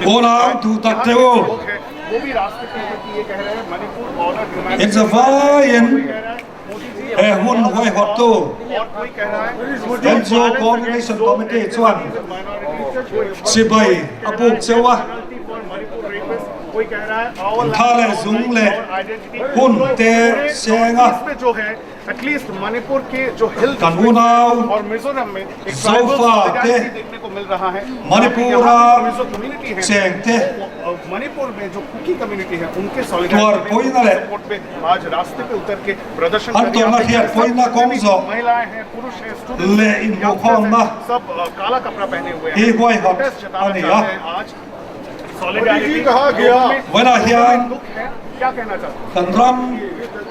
Unau duh tak te u, in zavaiin he hun huaihawttu NGO Coordination Committee chuan chibai a buk cheu a, tha leh zung leh hun te seng a. Kan unau Zofa te Manipur-a cheng te tuarpuina leh an tawrhna hriatpuina kawng zawh leh inhmuhkhawmna hi huaihawt a ni a. Vawiinah hian kan ram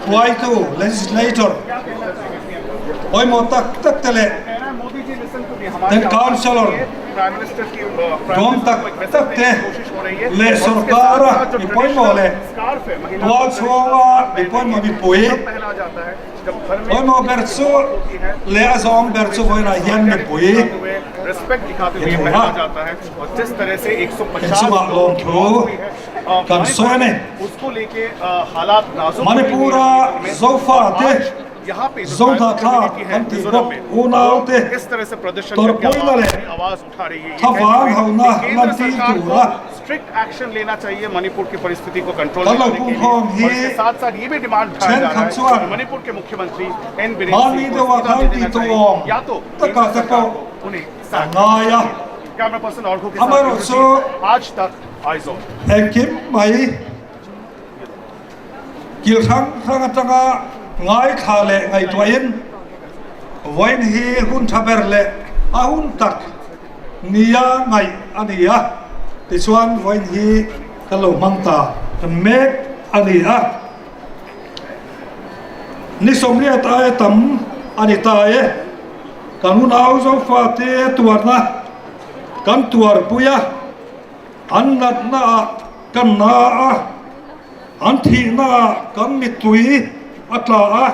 hruaitu legislator pawimawh tak tak te leh then councillor duam tak tak te leh sorkara mi pawimawh leh tual chhunga mi pawimawh mipui Pawimawh ber chu leh a zawng ber chu vawiinah hian mipui inhmu a, inchungah lawmthu kan sawi a ni. Manipur-a Zofate Zohnahthlak kan tih bawk unaute tawrhpuina leh thlavang hauhna lantir tura Kan lo pungkhawm hi thenkhat chuan mahni deuha khan ti tawh awm takah te pawh an ngai a, amaherawhchu engkim mai kil hrang hrang atanga ngaithla leh ngaihtuahin vawiin hi hun tha ber leh a hun tak nia ngaih a ni a, tichuan vawiin hi kan lo hmang ta mek a ni a. Ni 80 aia tam a ni ta e, kan unau Zofate tuarna kan tuarpui a, an natna ah kan na a, an thihna ah kan mittui a tla a.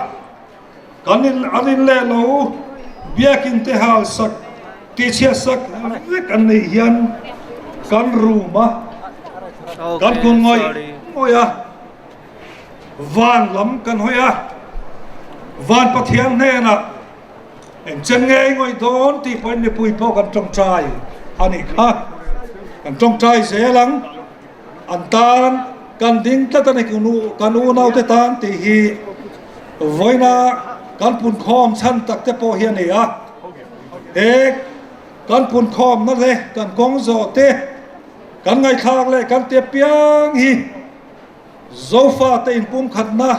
Kan in an in leh lo biakin te hal sak tihchhiat sak vek an neih hian kan room a kan kun ngawih ngawih a, van lam kan hawi a, van Pathian hnenah eng chen ngei ngawih dawn tih pawhin mipui pawh kan tawngtai a nih kha, kan tawngtai zel ang an tan kan ding tlat a ni kan unaute tan tih hi. Vawiina kan punkhawm chhan tak te pawh hi a ni a, he kan punkhawmna te, kan kawng zawh te, kan ngaihthlak leh kan ti apiang hi Zofa te inpumkhatna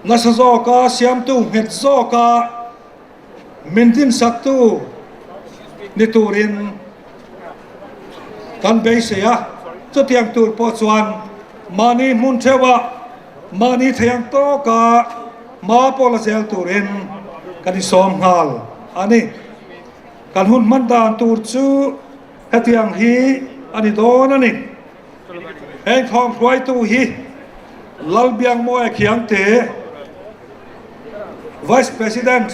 nasa zawka siamtu nghet zawka min dinsaktu ni turin kan beisei a, chutiang tur pawh chuan mahni hmun theuhah Mahni thei ang tawka hma pawh la zel turin kan insawm nghal a ni. Kan hun hman dan tur chu hetiang hi a ni dawn a ni. Heng thawm hruaitu hi Lalbiangmawia Khiangte, Vice President,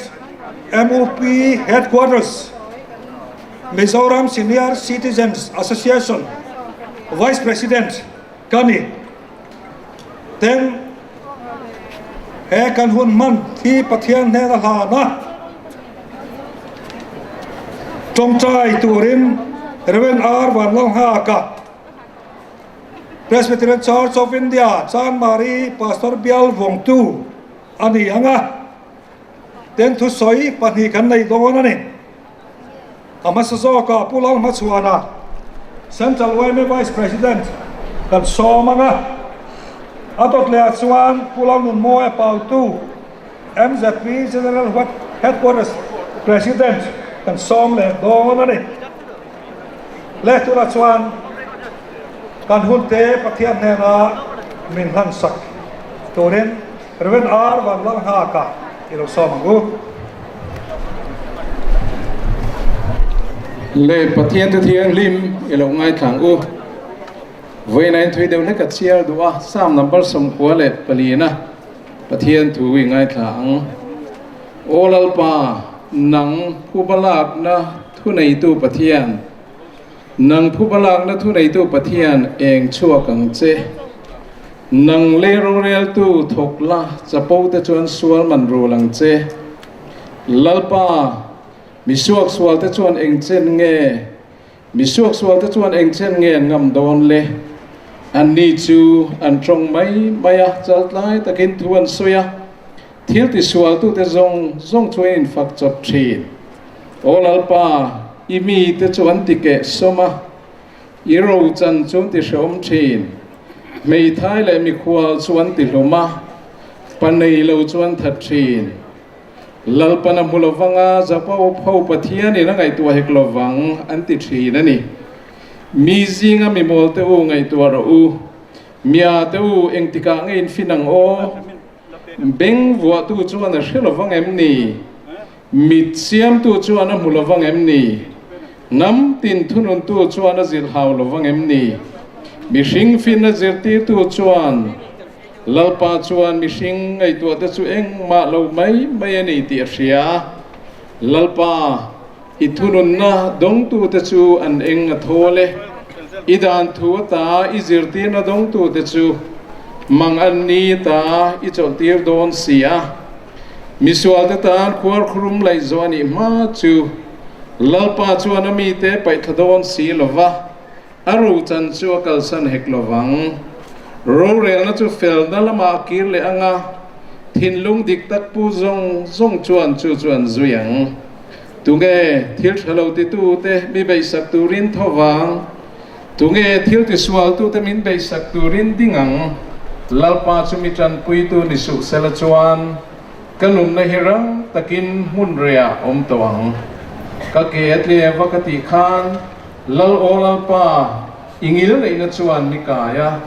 MUP Headquarters, Mizoram Senior Citizens Association Vice President ka ni. Ten, he kan hun hman hi Pathian hnena hlan a, tawngtai turin Rev. R. Vanlalnghaka, Presbyterian Church of India, Chanmari Pastor Bial vawngtu a ni ang a, ten thusawi pahnih kan nei dawn a ni. A hmasa zawkah Pu Lalhmachhuana, Central yma Vice President kan sawm ang a, a dawt lehah chuan Pu Lalnunmawia Pautu, MZP General Headquarters President kan sawm leh dawn a ni. Leh tunah chuan kan hunte Pathian hnena min hlansak turin Rev. R. Vanlalnghaka i lo sawm ang u. Le Pathian te thianghlim i lo ngaithla ang u. Vawiin in thui deuh hlek a chhiar duh a, Psalm number 94 Pathian thu i ngaithla ang. Aw Lalpa, nang phuba lakna thuneitu Pathian, nang phuba lakna thuneitu Pathian eng chhuak ang che. Nang lei roreltu thawk la chapo te chuan sual man rul ang che. Lalpa, mi suaksual te chuan eng chen nge? Mi suaksual te chuan eng chen nge an ngam dawn le? Anni chu an tawng mai mai a, chaltlai takin thu an sawi a, thil tisualtute zawng zawng chu an infak chawp thin. Aw Lalpa, i mite chu an ti keh sawm a, i rochan chu an ti hrehawm thin. Hmeithai leh mikhual chu an ti hlum a, pa nei lo chu an that thin. Lalpan a hmu lovang a, Jakob ho Pathianin a ngaihtuah hek lovang, an ti thin a ni. Mi zinga mi mawl te u ngaihtuah rawh u. Mia te u, engtikah nge in fin ang aw? Beng vuahtu chuan a hre lovang em ni? Mit siamtu chuan a hmu lovang em ni? Hnam tin thununtu chuan a zilh hau lovang em ni? Mihring fin a zirtirtu chuan Lalpa chuan mihring ngaihtuahte chu engmah lo mai mai a ni tih a hria. Lalpa, i thununna dawngtute chu an eng a thawl e. I dan thu ata i zirtirna dawngtute chu mang an ni ta i chawlhtir dawn si a. Misualte tan khuarkhurum laih zawh a nih hma chu Lalpa chuan a mite paihthla dawn si lo va. A rochan chu a kalsan hek lo vang. Rorelna chu felna lamah a kir leh ang a, thinlung dik tak pu zawng zawng chuan chu chu an zui ang. Tunge thil tha lo titute mi beihsak turin tho vang? Tunge thil tisualtute min beihsak turin ding ang? Lalpa chu mi tanpuitu ni suh sela chuan ka nunna hi rang takin hmun reiah awm tawh ang. Ka ke a tle va ka tih khan Lal aw Lalpa, i ngil neihna chuan ni kai a,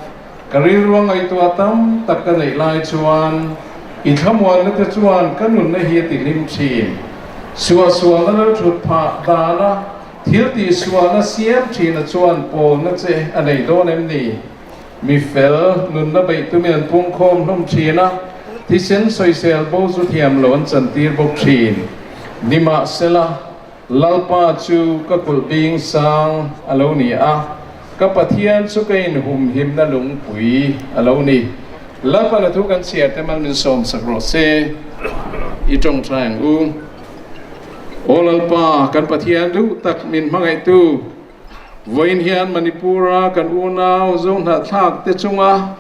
ka rilru a ngaihtuah tam tak ka neih lai chuan i thlamuanna te chuan ka nunna hi a ti hlim thin. Suahsualna lal thut phah dana thil tihsualna siam thina chuan pawlna che a nei dawn em ni? Mi fel nunna beih tumin an pungkhawm hlawm thin a, thisen sawisel bo zu thiam lo an chantir bawk thin. Nimahsela, Lalpa chu ka kulh bing sang a lo ni a, ka Pathian chu ka inhumhimna lungpui a lo ni. Lalpa na thu kan chhiar te mal min sawmsak rawh se, i tawngtai ang u. Aw Lalpa, kan Pathian duh tak min hmangaihtu, vawiin hian Manipur-a kan unau Zohnahthlak te chunga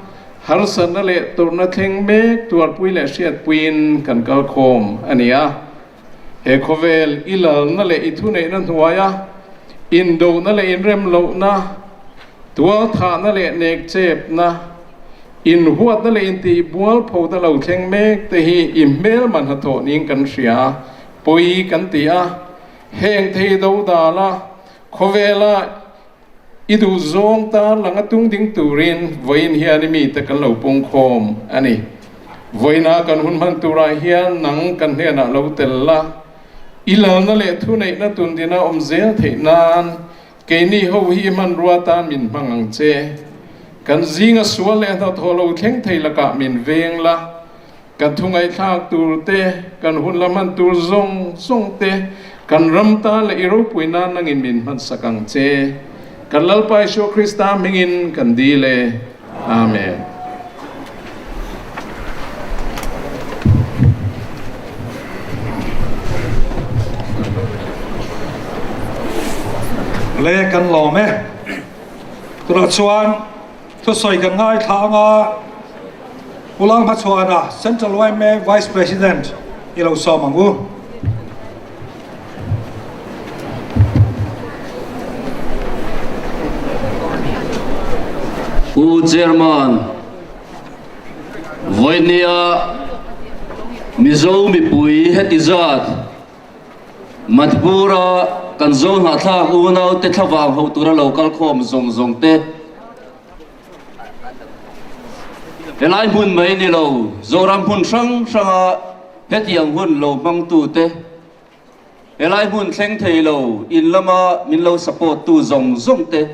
harsatna leh tawrhna thleng mek tuarpui leh hriatpuiin kan kalkhawm a ni a. He khawvel i lalna leh i thuneihna hnuaia indohna leh inremlohna, tualthahna leh nekchepna, inhuatna leh intihbualphona lo thleng mek te hi i hmelma hnathawh niin kan hria, pawi kan ti a. Heng te hi dodala khawvela I duh zawng tan langa tung ding turin vawiin hian i mite kan lo pungkhawm a ni. Vawiina kan hun hman turah hian nang kan hnenah lo tel la, i lalna leh thuneihna tundina awm zel theih nan keini ho hi i hmanrua tan min hmang ang che. Kan zinga sual leh hnathawh lo thleng thei lakah min veng la. Kan thu ngaihthlak tur te, kan hun la hman tur zawng zawng te, kan ram tan leh i ropui nan nangin min hmansak ang che. Kan Lalpa Isua Krista hmingin kan dil e. Amen. Le kan lawm e. Tunah chuan Thusawi kan ngaithla anga Pu Lalhmachhuana, Central yma Vice President i lo sawm ang u. Pu Chairman, vawinia Mizo mipui heti zat Manipur-a kan zo hnahthlak unaute thlavang ho tura lo kal khawm zawng zawng te, helai hmun mai ni lo Zoram hmun hrang hranga hetiang hun lo hmangtute, helai hmun thleng thei lo in lama min lo support tu zawng zawng te,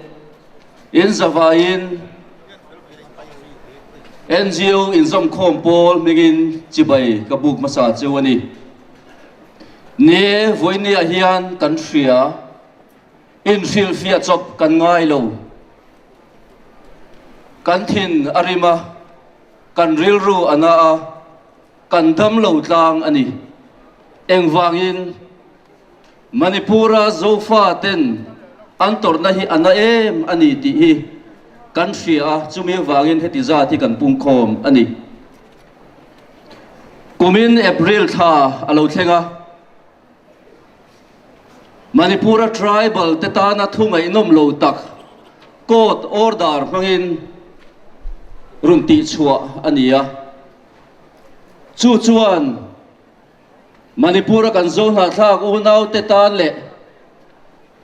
in zavaiin NGO inzawmkhawm pawl hmingin chibai ka buk hmasa cheu a ni. Ni e, vawinia hian kan hria, inhrilhfiah chawp kan ngai lo. Kan thin a rim a, kan rilru a na a, kan dam lo tlang a ni. Engvangin Manipur-a Zofa ten an tawrhna hi a na em a ni tih hi kan hria a, chumi avangin heti zat hi kan pungkhawm a ni. Kumin April thla a lo thleng a, Manipur-a tribal te tana thu ngaihnawm lo tak court order hmangin rawn tihchhuah a ni a, chu chuan Manipur-a kan zo hnahthlak unaute tan leh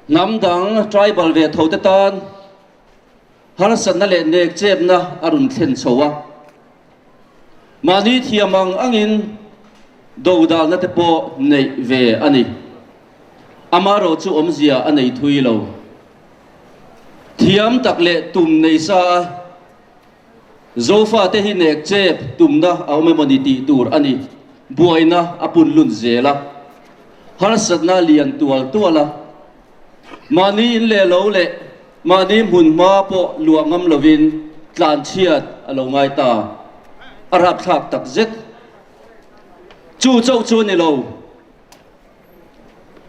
hnam dang tribal ve tho te tan harsatna leh nekchepna a rawn thlen chho a. Mahni thiam ang angin dodalna te pawh neih ve a ni. Amaherawh chu awmzia a nei thui lo. Thiam tak leh tum nei sa a Zofate hi nek chep tumna a awm emawni tih tur a ni. Buaina a punlun zel a, harsatna a lian tual tual a, mahni in leh lo leh mahni hmun hma pawh luah ngam lovin tlanchhiat a lo ngai ta. A rapthlak tak zet. Chu chauh chu a ni lo.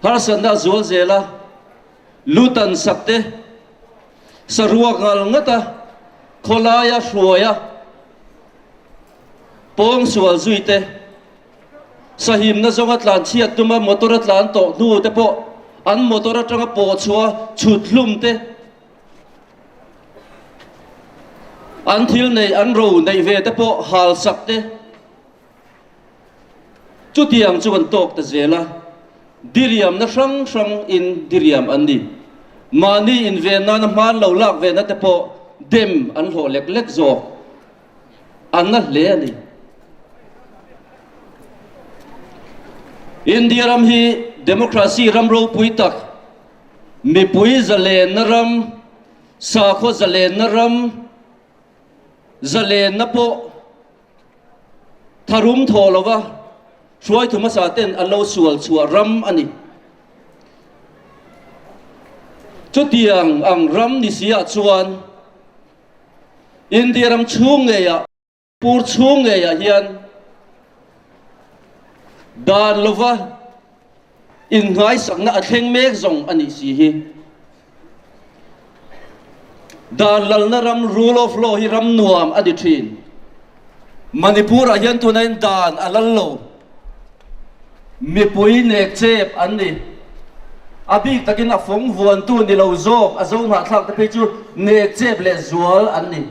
Harsatna a zual zel a, lutan sak te, Saruak ngal ngat a, khawlaia hruaia pawng sual zui te, sahimna zawnga tlan chhiat tuma motor a tlan tawh hnu te pawh an motor atanga pawh chhuah chhut hlum te, an thil neih an ro neih ve te pawh hal sak te, Chutiang chu kan tawk ta zel a, diriamna hrang hrang in diriam an ni. Mahni inven nana hman lo lak ve na te pawh dem an hlawh lek lek zawk. An na hle a ni. India ram hi democracy ram ropui tak, mipui zalenna ram, sakhaw zalenna ram, zalenna pawh Tharum thaw lova hruaitu hmasa ten an lo sual chhuah ram a ni. Chutiang ang ram ni si ah chuan India ram chhung ngeiah, pur chhung ngeiah hian dan lova Inngaisakna a thleng mek zawng a nih si hi. Dan lalna ram rule of law hi ram nuam a ni thin. Manipur ah hian tunain dan a lal lo. Mipui nek chep an ni. A bik takin a fawng vuantu ni lo zawk a zo hnahthlak te phei chu nek chep leh zual an ni.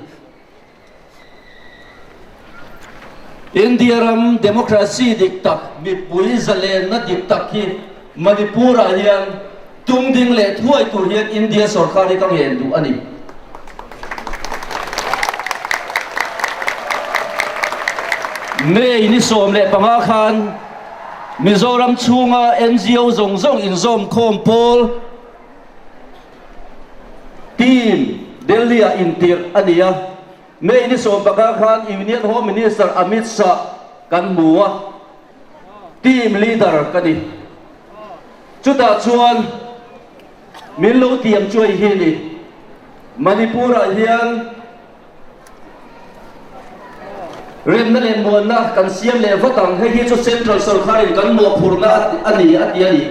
India ram democracy dik tak, mipui zalenna dik tak hi Manipur ah hian tum ding leh thuai tur hian India sorkar hi ka ngen duh a ni. May ni 15 khan Mizoram chhunga NGO zawng zawng inzawmkhawm pawl Team Delhi-ah intirh a ni a, May ni 15 khan Union Home Minister Amit Shah kan hmu a, team leader ka ni. Chutah chuan min lo tiam chuai hi ni. Manipur-ah hian Remna leh muanna kan siam leh vat ang, hei hi chu Central sawrkharin kan mawhphurhna a ni a ti a ni.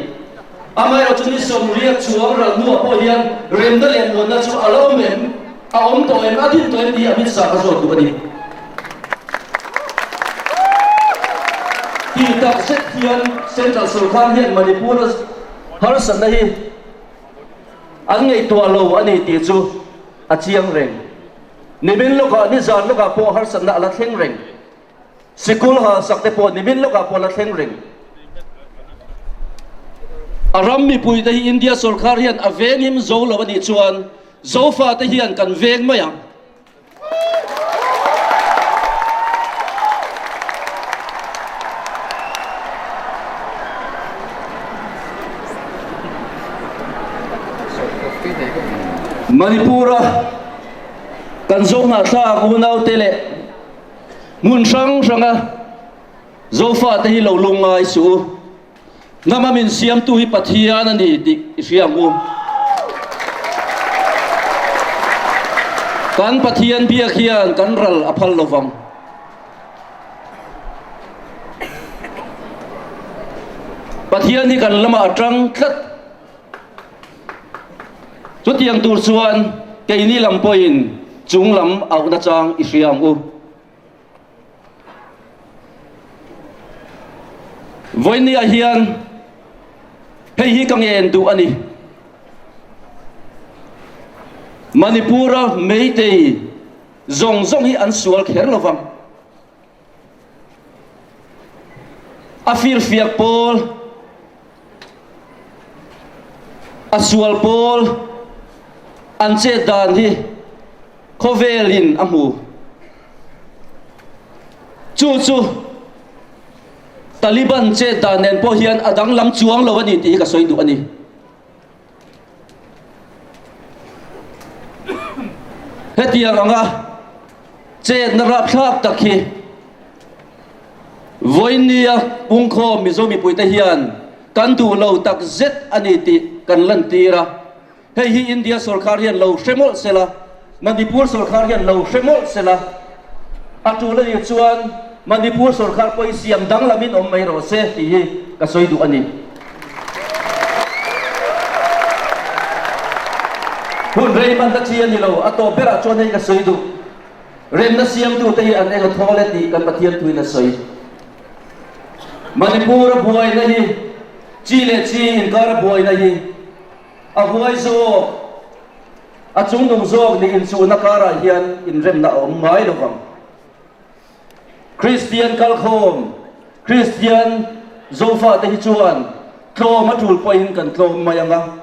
Amaherawhchu ni 80 chuang ral hnuah pawh hian remna leh muanna chu a la awm em, a awm tawh em, a din tawh em tih Amit Shah ka zawt duh a ni. Tih tak zet hian Central sawrkhar hian Manipur-a harsatna hi an ngaihtuah lo a ni tih chu a chiang reng. Nimin lawkah, nizan lawkah pawh harsatna a la thleng reng. Sikul halsak te pawh nimin lawkah pawh a la thleng reng. A ram mipuite hi India sorkar hian a venghim zo lo a nih chuan Zofate hian kan veng mai ang. Manipur-a Kan Zohnahthlak unaute leh hmun hrang hranga Zofate hi lo lungngai suh u. Hnama min siamtu hi Pathian a ni tih i hria ang u. Kan Pathian biak hian kan ral a phal lo vang. Pathian hi kan lamah a tang tlat. Chutiang tur chuan keini lam pawhin chung lam auhna chang i hria ang u. Vawinia hian hei hi ka ngen duh a ni. Manipur-a Meitei zawng zawng hi an sual kher lo vang. A firfiak pawl, a sual pawl an chet dan hi khawvelin a hmu. Chu chu Taliban chet dan nen pawh hian a danglam chuang lo a ni tih hi ka sawi duh a ni. Hetiang anga chetna rapthlak tak hi vawinia pungkhawm Mizo mipuite hian kan duh lo tak zet a ni tih kan lantir a. Hei hi India sorkar hian lo hre mawlh se la, Manipur sorkar hian lo hre mawlh se la, a tul a nih chuan Manipur sorkar pawh hi siam danglamin awm mai rawh se tih hi ka sawi duh a ni. Hun rei hman ta chi a ni lo, a tawp berah chuan hei ka sawi duh. Remna siamtute hi an eng a thawl e tih kan Pathian thuin a sawi. Manipur-a buaina hi, chi leh chi inkara buaina hi a huai zawk, a chungnung zawk nih inchuhna karah hian inremna a awm ngai lo vang. Kristian kalkhawm, Kristian Zofate hi chuan tlawm a tul pawhin kan tlawm mai ang a,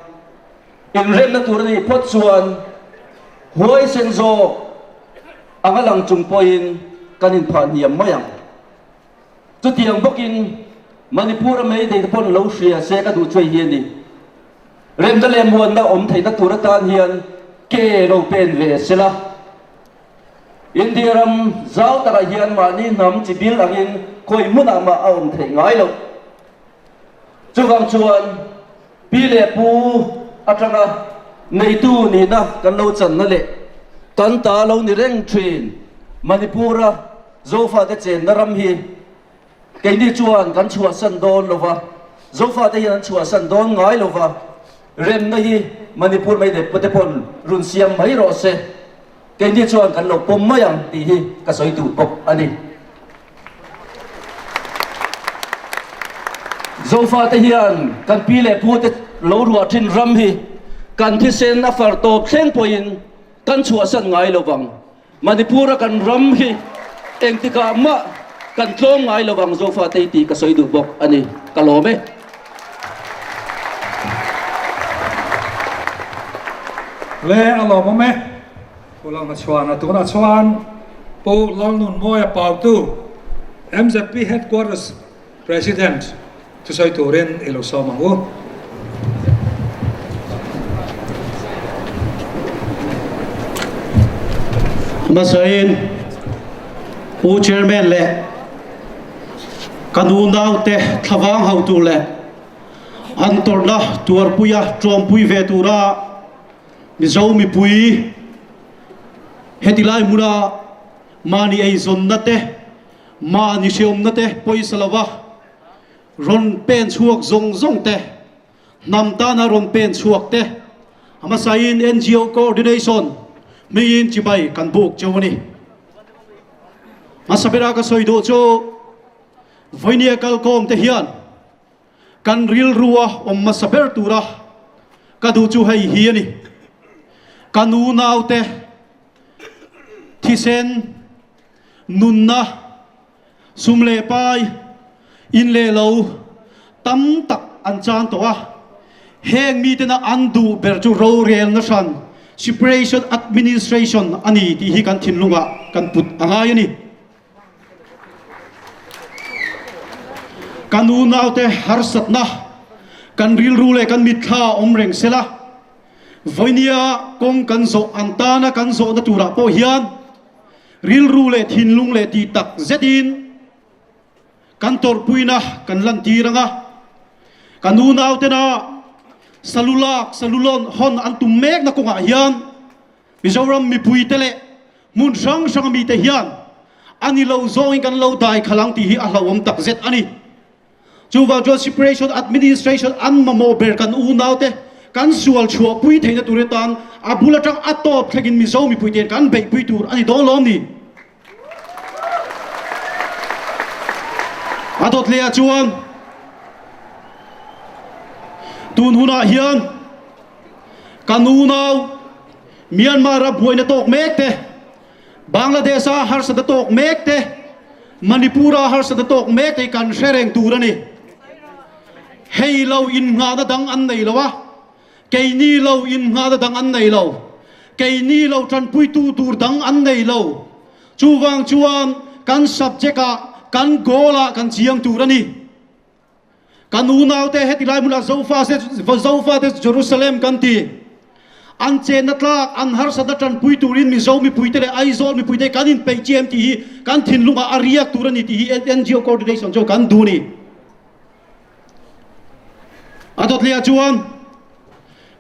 inremna tur a nih phawt chuan huaisen zawk anga lang chung pawhin kan inphah hniam mai ang. Chutiang bawkin Manipur-a Meitei te pawn lo hria se ka duh chuai hi a ni. Remna leh muanna awm theihna tur atan hian ke lo pen ve sela. India ram zau takah hian mahni hnam chi bil angin khawi hmunah mah a awm theih ngai loh. Chuvang chuan pi leh pu atanga neitu nihna kan lo channa leh kan ta lo ni reng thin Manipur-a Zofate chenna ram hi keini chuan kan chhuahsan dawn lo va, Zofate hian an chhuahsan dawn ngai lo va, remna hi Manipur Meitei te pawn run siam mai rawh se, keini chuan kan lo pawm mai ang tih hi ka sawi duh bawk a ni. Zofate hian kan pi leh pute lo ruah thin ram hi kan thisen a far tawp thleng pawhin kan chhuahsan ngai lo vang. Manipur-a kan ram hi engtikah mah kan tlawm ngai lo vang Zofate tih ka sawi duh bawk a ni. Ka lawm e. Le a lawmawm e. Pu Lalhmachhuana tunah chuan Pu Lalnunmawia Pautu, MZP Headquarters President thusawi turin i lo sawm ang u. Hmasain Pu Chairman leh ka nu naute thlavang hotu leh an tawrhna tuarpuia tlawmpui ve tura Mizo mipui heti lai hmuna mahni eizawnna te Mahni hreawmna te pawisa lova rawn pen chhuak zawng zawng te, hnam tana rawn pen chhuak te, a hmasain NGO Coordination hmingin chibai kan buk cheu a ni. Hmasa bera ka sawi duh chu Vawinia kalkawm te hian kan rilrua awm hmasa ber tura ka duh chu hei hi a ni. Ka nunaute thisen Nunna, sum leh pai, in leh lo tam tak an chan tawh a. Heng mitena an duh ber chu rorelna hran, separation administration, a ni tih hi kan thinlungah kan put a ngai a ni. Kan unaute harsatna kan rilru leh kan mitthla awm reng sela, vawinia kawng kan zawh an tana kan zawhna turah pawh hian, Rilru leh thinlung leh tih tak zetin kan tawrhpuina kan lantir ang a. Kan unautena Salulak, Salulon hawn an tum mekna kawngah hian Mizoram mipuite leh hmun hrang hranga mite hian a ni lo zawngin kan lo dai khalh ang tih hi a hlauhawm takzet a ni. Chuvang chuan Separation Administration an mamawh ber kan unaute kan sual chhuahpui theihna tur atan a bul atang a tawp thlengin Mizo mipuite hian kan beihpui tur a ni dawn lawm ni. A dawt leh ah chuan tun hunah hian kan unau Myanmar a buaina tawk mek te, Bangladesh a harsatna tawk mek te, Manipur a harsatna tawk mek te hi kan hre reng tur a ni. Hei lo innghahna dang an nei lo a, keini lo innghahna dang an nei lo, keini lo tanpuitu tur dang an nei lo. Chuvang chuan kan subject ah, kan goal ah kan chiang tur a ni. Kan unaute heti lai hmunah Zofa Zofate Jerusalem kan ti. An chenna tlak, an harsatna tanpui turin Mizo mipuite leh Aizawl mipuite kan inpeih chiam tih hi kan thinlungah a riak tur a ni tih hi NGO coordination chu kan duh a ni. A dawt lehah chuan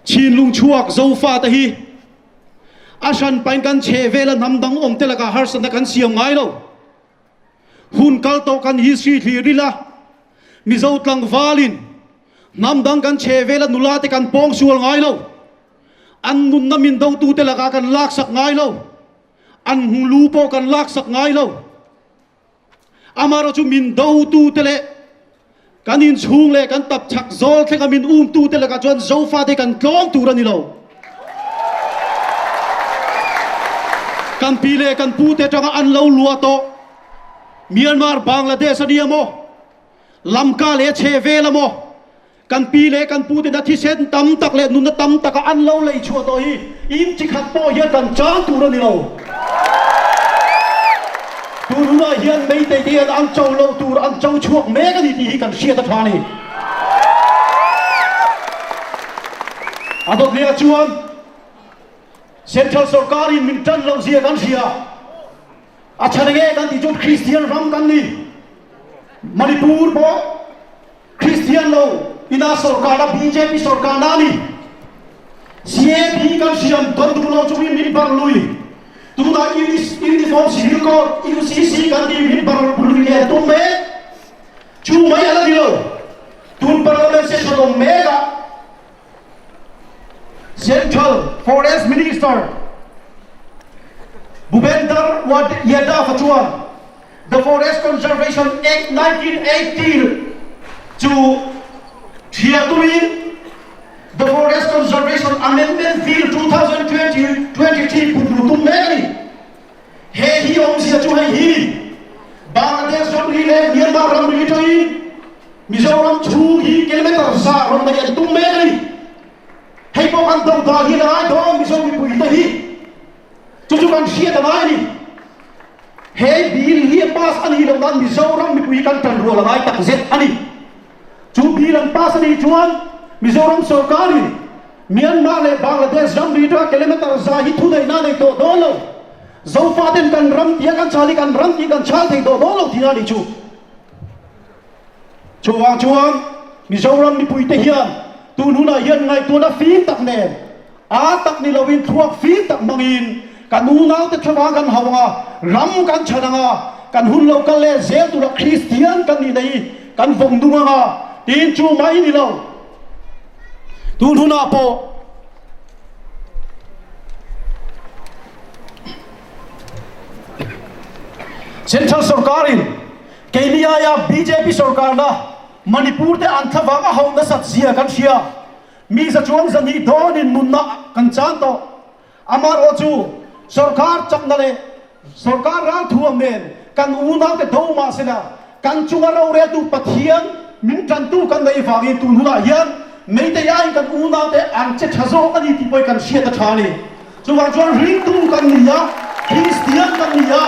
Chinlung chhuak Zofate hi a hranpain kan chhehvela hnam dang awmte lakah harsatna kan siam ngai lo. Hun kal tawh kan history thlir ila, Mizo tlangvalin hnam dang kan chhe vela nula te kan pawng sual ngai lo, an nunna min dotute lakah kan laksak ngai lo, an hnglu pawh kan laksak ngai lo. Amaherawhchu min dotute leh Kan inchhung leh kan tapchhak zawl thlenga min umtute lakah chuan Zofate kan tlawm tur a ni lo. Kan pi leh kan pute atanga an lo luah tawh Myanmar, Bangladesh a nia maw? Lamka leh a chhe vel a maw? Kan pi leh kan pute na thisen tam tak leh nunna tam taka an lo lei chhuah tawh hi in chi khat pawh hian kan chang tur a ni lo. Tun hunah hian Meitei te hian an cho loh tur an cho chhuak mek a ni tih hi kan hriat a tha a ni. A dawt lehah chuan Central sorkarin min tan loh zia kan hria. A chhan enge kan tih chuan Kristian ram kan ni. Manipur pawh Kristian lo ina sorkarna bjp sorkarna a ni. CAP kan siam don duh lo chungin min bar lui. Tunah Uniform Civil Code, UCC, kan tih min bar lui leh tum mek. Chu mai a la ni lo. Tun Parliament session awm mekah Central Forest Minister Bhupender Yadav-a chuan The Forest Conservation Act 1980 chu thiah tumin The Forest Conservation Amendment Bill 2023 put luh tum mek a ni. He hi awmzia chu hei hi Bangladesh ramri leh Myanmar ramri atangin Mizoram chhung hi kilometer za rawn neih an tum mek a ni. Hei pawh kan do dan hian a ngai dawn Mizo mipuite hi. Chu chu kan hriat a ngai a ni. He bill hi a pass a nih loh nan Mizoram mipui hi kan tan rual a ngai tak zet a ni. Chu bill an pass a nih chuan Mizoram sorkarin Myanmar leh Bangladesh ramri atanga kilometer za hi thuneihna a nei tawh dawn lo. Zofaten kan ram tia kan chal hi kan ram tih kan chal thei tawh dawn lo tihna a nih chu. Chuvang chuan Mizoram mipuite hian tun hunah hian ngaihtuahna fim tak nen A tak ni loin thluak fim tak hmangin kan unaute thlavang kan hau ang a, ram kan chhan ang a, kan hun lo kal leh zel tura Kristian kan nihna hi kan vawng nung ang a, tiin chu mai ni lo. Tun hunah pawh Central sorkarin keini aia bjp sorkarna Manipur te an thlavang a hauh nasat zia kan hria. Mi za chuang zahnih dawnin nunna kan chan tawh. Amaherawh chu sorkar chakna leh sorkar ralthuam nen kan unaute do mah sela kan chunga roreltu Pathian min tantu kan neih vangin tun hunah hian Meitei aiin kan unaute an che tha zawk a ni tih pawhin kan hriat a tha a ni. Chuvang chuan ringtu kan ni a, Kristian kan ni a,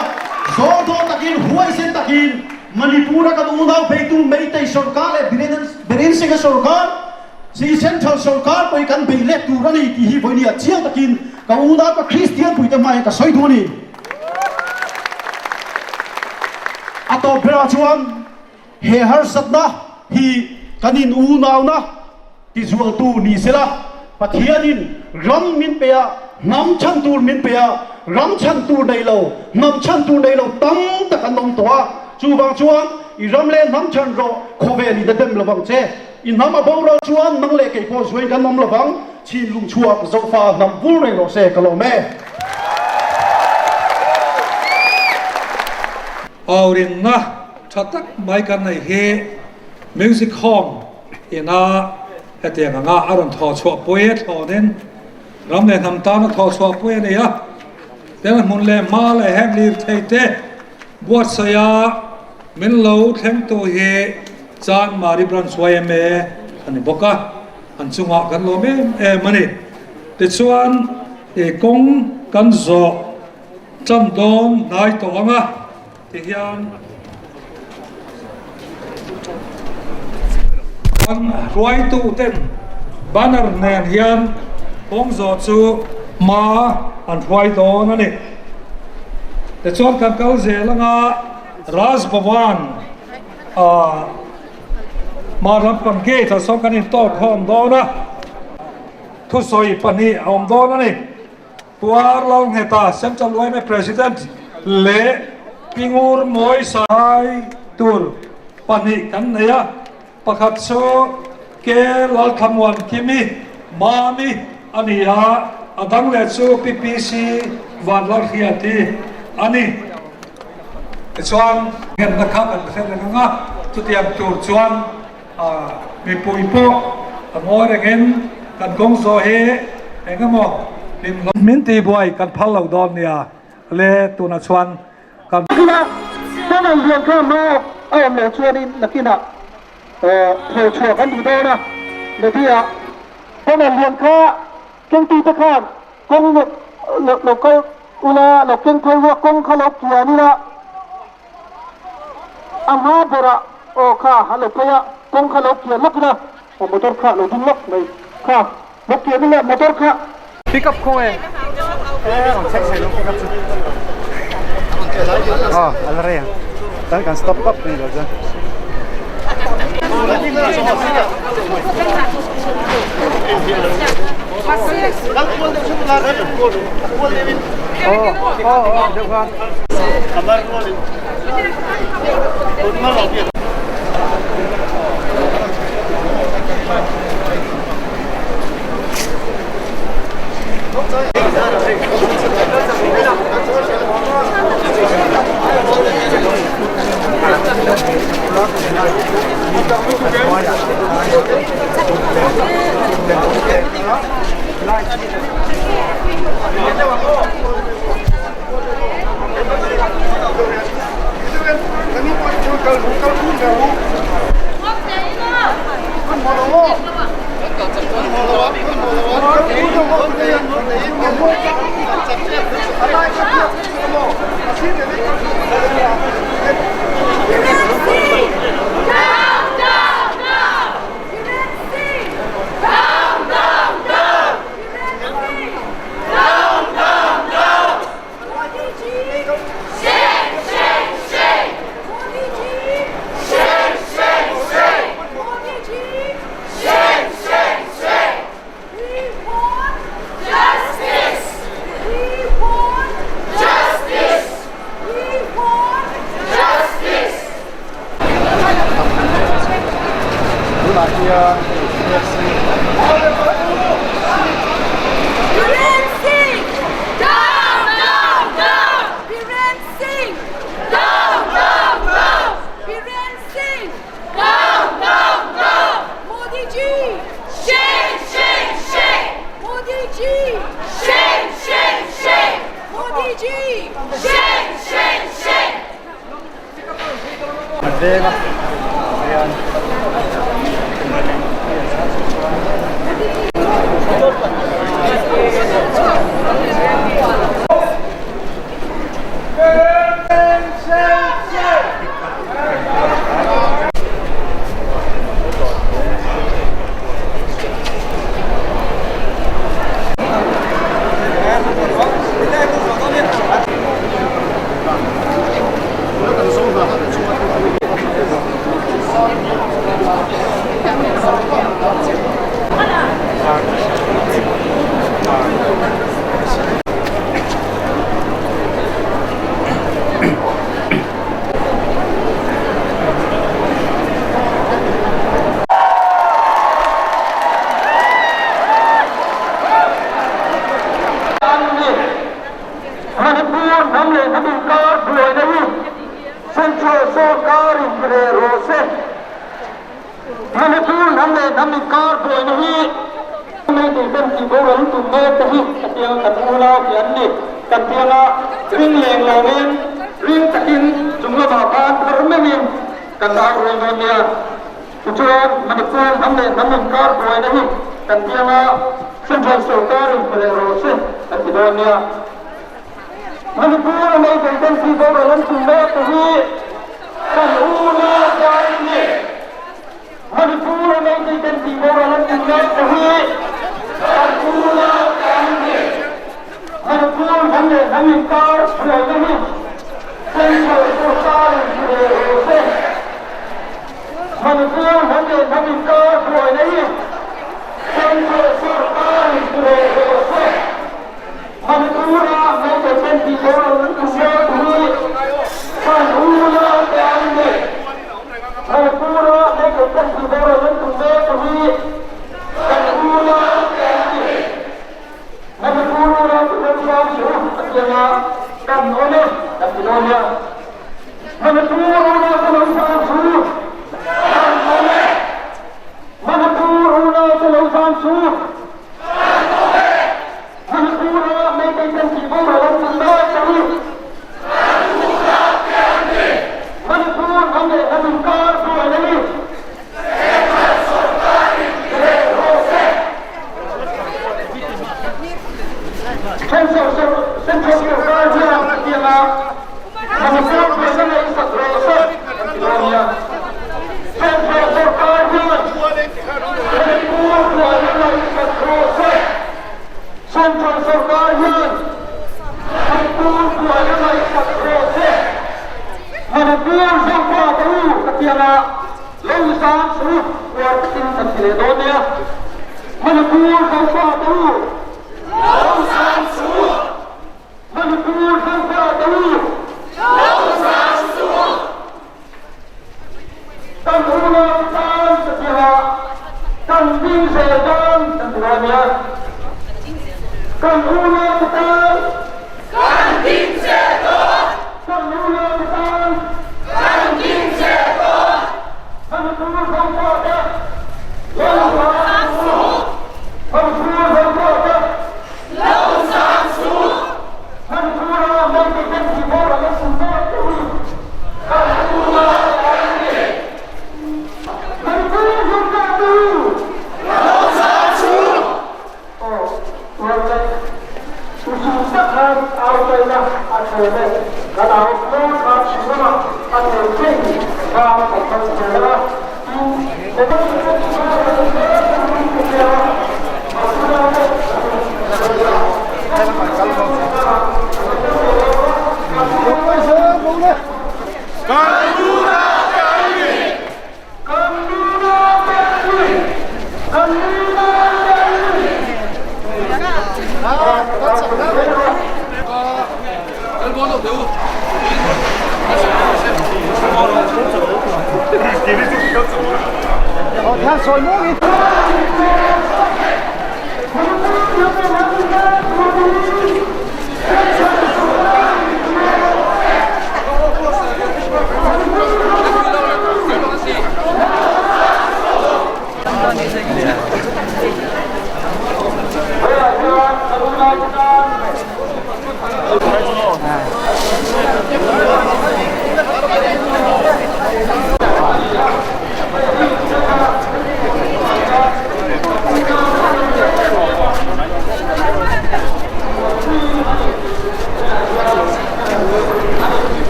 zawldawh takin, huaisen takin Manipur-a kan unau beitu Meitei sorkar leh Biren Singh-a sorkar, Sri Central sorkar pawh hi kan bei let tur a ni tih hi vawinia chiang takin ka unau ka Kristian puite hmaiah ka sawi duh a ni. A tawp berah chuan he harsatna hi. Kan in unauna tizualtu ni sela, Pathianin ram min pe a, hnam chhan tur min pe a, ram chhan tur nei lo, hnam chhan tur nei lo tam tak an awm tawh a, chuvang chuan i ram leh hnam chhan rawh khawvel in a dem lovang che. I hnam a boral chuan nang leh kei pawh zuain kan awm lovang, Chhinlung chhuak Zofa hnam vul reng rawh se ka lawm e. Aurinna tha tak mai kan nei hi Music Home ina hetiang anga a rawn thawh chhuah pui a thlawnin ram leh hnam tana thawh chhuah pui a ni a. Tel hmun leh hma leh heng lirthei te buatsaiha min lo thlengtu hi Chanmari Branch yma a ni bawk a, an chungah kan lawm em em a ni. Tichuan kawng kan zawh tan dawn hnai tawh ang a tihian kan hruaitu ten banner nen hian kawng zawh chu hma an hruai dawn a ni. Tichuan kan kal zel anga Raj Bhavan ah hma lampang gate ah sawn kan intawk khawm dawn a, thusawi pahnih a awm dawn a ni. Puar Lalngheta, Central yma President leh Pingur Mawi Sai tur pahnih kan nei a, pakhat chu K Lalthlamuan Kimi, Mami, a ni a, a dang leh chu Pi PC Vanlalhriati a ni. Tichuan, ngenna kha kan hre reng ang a, chutiang tur chuan Mipui pawh a ngawi rengin kan kawng zawh hi eng emaw hlim hlawm. Min tihbuai kan phal lo dawn nia le tunah chuan kan. Nakina tunnel lian kha hma a awm loh chuanin nakinah thaw chhuah kan duh dawn a, Levia tunnel lian kha kengtute khan kawng lo kal ula lo keng phei ula kawng kha lo kian ila. A hma berah aw kha a lo phei a, kawng kha lo kian lawk ila, aw motor kha lo ding lawk mai kha, lo kian ila motor kha. Pick up khaw nge? Aw a la rei ang, tan kan stop tawp ni lo chuan. Aw aw aw deuh khan. Tunah hian KFC An veng a hian Manipur hnam leh hnam inkar buaina hi Central sorkarin reh rawh se. Manipur hnam leh hnam inkar buaina hi Meitei ten tih boral tum mek te hi ka piang kan unau tih an ni. Kan pianga ring leng lovin ring takin chung lamah khan phar meuhin kan au rual dawn nia. Tichuan Manipur hnam leh hnam inkar buaina hi kan pianga Central sorkarin pe leh rawh se kan ti dawn nia. Manipur a Meitei ten tih boral an tum mek te hi kan unau te an ni. Manipur a Meitei ten tih boral an tum mek te hi kan unau te an ni. Manipur hnam leh hnam inkar hruaina hi Central sorkarin pe leh rawh se. Manipur hnam leh hnam inkar hruaina hi Central sorkarin pe leh rawh se. Manipur-a Meitei ten tih boral an tum mek hi kan unau te an ni. Manipur-a Meitei ten tih boral an tum mek hi kan unau te an ni. Manipur unau te kan sang chu a tianga kan awm e kan ti dawn nia. Manipur unau te lo sang chu kan awm e. Manipur unau te lo sang chu Manipur-a Meitei ten tih boral an tum mek a ni. Manipur hnam leh hnam inkar buai a ni. Central sorkar hian hetianga Manipur buaina ngaihsak rawh se an ti dawn nia. Central sorkar hian Manipur buaina ngaihsak rawh se. Central sorkar hian Manipur buaina ngaihsak rawh se. Manipur Zofa te u ka tianga lo zam chu uar takin kan ti leh dawn nia. Manipur Zofa te u lo zam chu Manipur Zofa te u lo zam chu Kan unau tan ka tiha kan ding zel dawn kan ti dawn nia. Kan unau tan kan ding zel dawn. Kan unau tan kan ding zel dawn. Manipur Zofa te lo zam suh. Manipur Zofa te lo zam suh. Manipur-a Meitei ten tihbawr an la sim mek te hi kan unau an ni. Manipur Zofa te u lo zam suh. Aw, tuan leh usum tak khan au taina a thlem e. Kan au tluang khan chhim lamah a thei thei khan kan hmang zel a.